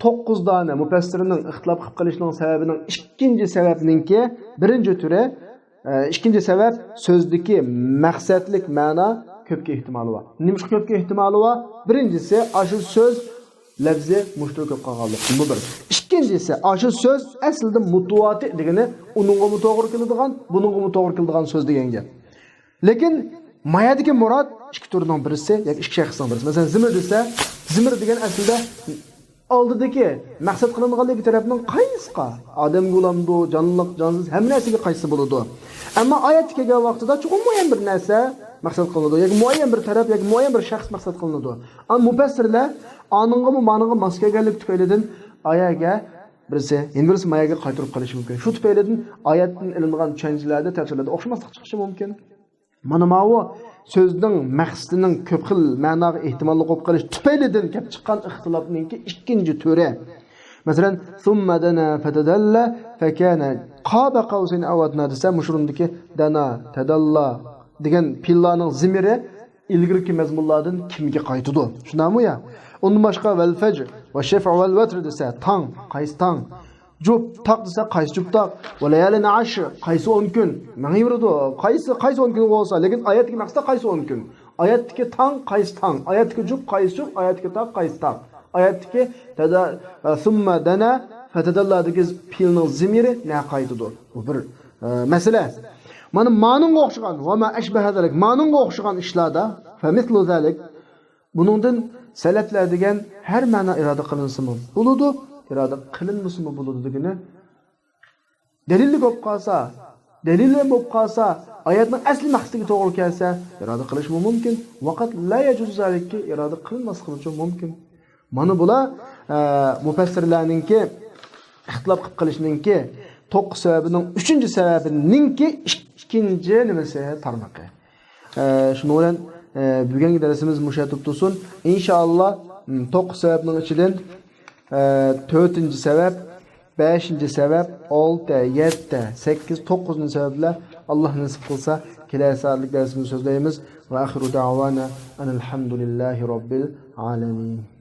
توققۇز دانە مۇپەسسىرنىڭ ئىختىلاپ قىلىپ قېلىشىنىڭ سەۋەبىنىڭ ئىككىنچى سەۋەبنىڭكى بىرىنچى تۈرى، ئە، ئىككىنچى سەۋەب، سۆزدىكى مەقسەتلىك مەنا كۆپكە ئېھتىمالى بار. نېمىشقا كۆپكە ئېھتىمالى بار؟ بىرىنچىسى، ئاشۇ سۆز لەپزى مۇشتەرەك بولۇپ قالغانلىقتىن، بۇ بىر. ئىككىنچىسى، ئاشۇ سۆز ئەسلىدە مۇتتەۋاتىر دېگىنى ئۇنىڭغىمۇ توغرا كېلىدىغان، بۇنىڭغىمۇ توغرا كېلىدىغان سۆز دېگەن گەپ. لېكىن ما يەردىكى مۇراد ئىككى تۈرنىڭ بىرسى ياكى ئىككى شەخسنىڭ بىرسى. مەسىلەن، زىمىر دېسە، زىمىر دېگەن ئەسلىدە ئالدىدىكى مەقسەت قىلىنغانلىقى تەرەپنىڭ قايسىسىغا؟ ئادەمگە بولامدۇ، جانلىق، جانسىز، ھەممە نەرسىگە قايسى بولىدۇ؟ ئەمما ئايەتتە كەلگەن ۋاقتىدا چوقۇم مۇئەييەن بىر نەرسە مەقسەت قىلىنىدۇ ياكى مۇئەييەن بىر تەرەپ ياكى مۇئەييەن بىر شەخس مەقسەت قىلىنىدۇ. ئەمما مۇپەسسىرلەر ئانىڭغىمۇ مانىڭغا ماس كەلگەنلىكى تۈپەيلىدىن ئايەگە بىرسى، يەنە بىرسى مايەگە قايتۇرۇپ قېلىشى مۇمكىن. شۇ تۈپەيلىدىن ئايەتتىن ئېلىنغان چۈشەنچىلەردە، تەپسىرلەردە ئوخشىماسلىق چىقىشى مۇمكىن. مانا ماۋۇ سۆزنىڭ مەقسىتىنىڭ كۆپ خىل مەناغا ئېھتىماللىق بولۇپ قېلىش تۈپەيلىدىن كەپ چىققان ئىختىلاپنىڭكى ئىككىنچى تۈرى. مەسىلەن، ثم دنا فتدلى فكان قاب قوسين أو أدنى دېسە، مۇشۇ ئورۇندىكى دنا، تدلى دېگەن پېئىللارنىڭ زىمىرى ئىلگىرىكى مەزمۇنلاردىن كىمگە قايتىدۇ؟ شۇنداقمۇ يا؟ ئۇندىن باشقا، والفجر والشفع والوتر دېسە، تاڭ، قايسى تاڭ؟ جۈپ، تاق دېسە، قايسى جۈپ تاق؟ وليال عشر، قايسى ئون كۈن؟ مېڭىۋېرىدۇ. قايسى، قايسى ئون كۈن بولسا، لېكىن ئايەتتىكى مەقسەت قايسى ئون كۈن؟ ئايەتتىكى تاڭ قايسى تاڭ؟ ئايەتتىكى جۈپ قايسى جۈپ؟ ئايەتتىكى تاق قايسى تاق؟ ئايەتتىكى تدا-، ثم دنا فتدلى دېگەن پېئىلنىڭ زىمىرى نەگە قايتىدۇ؟ بۇ بىر، ئە، مەسىلە. مانا مانىڭغا ئوخشىغان، وما أشبه ذلك، مانىڭغا ئوخشىغان ئىشلاردا، فمثل ذلك، بۇنىڭدىن سەلەپلەر دېگەن ھەر مەنا ئىرادە قىلىنسىمۇ بولىدۇ، ئىرادە قىلىنمىسىمۇ بولىدۇ دېگىنى. دەلىللىك بولۇپ قالسا، دەلىل بولۇپ قالسا، ئايەتنىڭ ئەسلى مەقسىتىگە توغرا كەلسە، ئىرادە قىلىشمۇ مۇمكىن. ۋەقەد لا يەجۇزۇ زالىككە ئىرادە قىلىنماسلىقىمۇ مۇمكىن. مانا بۇلار، ئە، مۇپەسسىرلەرنىڭكى ئىختىلاپ قىلىپ قېلىشنىڭكى توققۇز سەۋەبىنىڭ ئۈچىنچى سەۋەبىنىڭكى ئىككىنچى نېمىسى، تارمىقى. ئە، شۇنىڭ بىلەن، ئە، بۈگۈنكى دەرسىمىز مۇشۇ يەردە تۇتۇلسۇن. ئىنشائاللا، م، توققۇز سەۋەبنىڭ ئىچىدىن، ئە، تۆتىنچى سەۋەب، بەشىنچى سەۋەب، ئالتە، يەتتە، سەككىز، توققۇزىنچى سەۋەبلەر ئاللا نېسىپ قىلسا كېلەر سائەتلىك دەرسىمىزدە سۆزلەيمىز. وآخر دعوانا أن الحمد لله رب العالمين.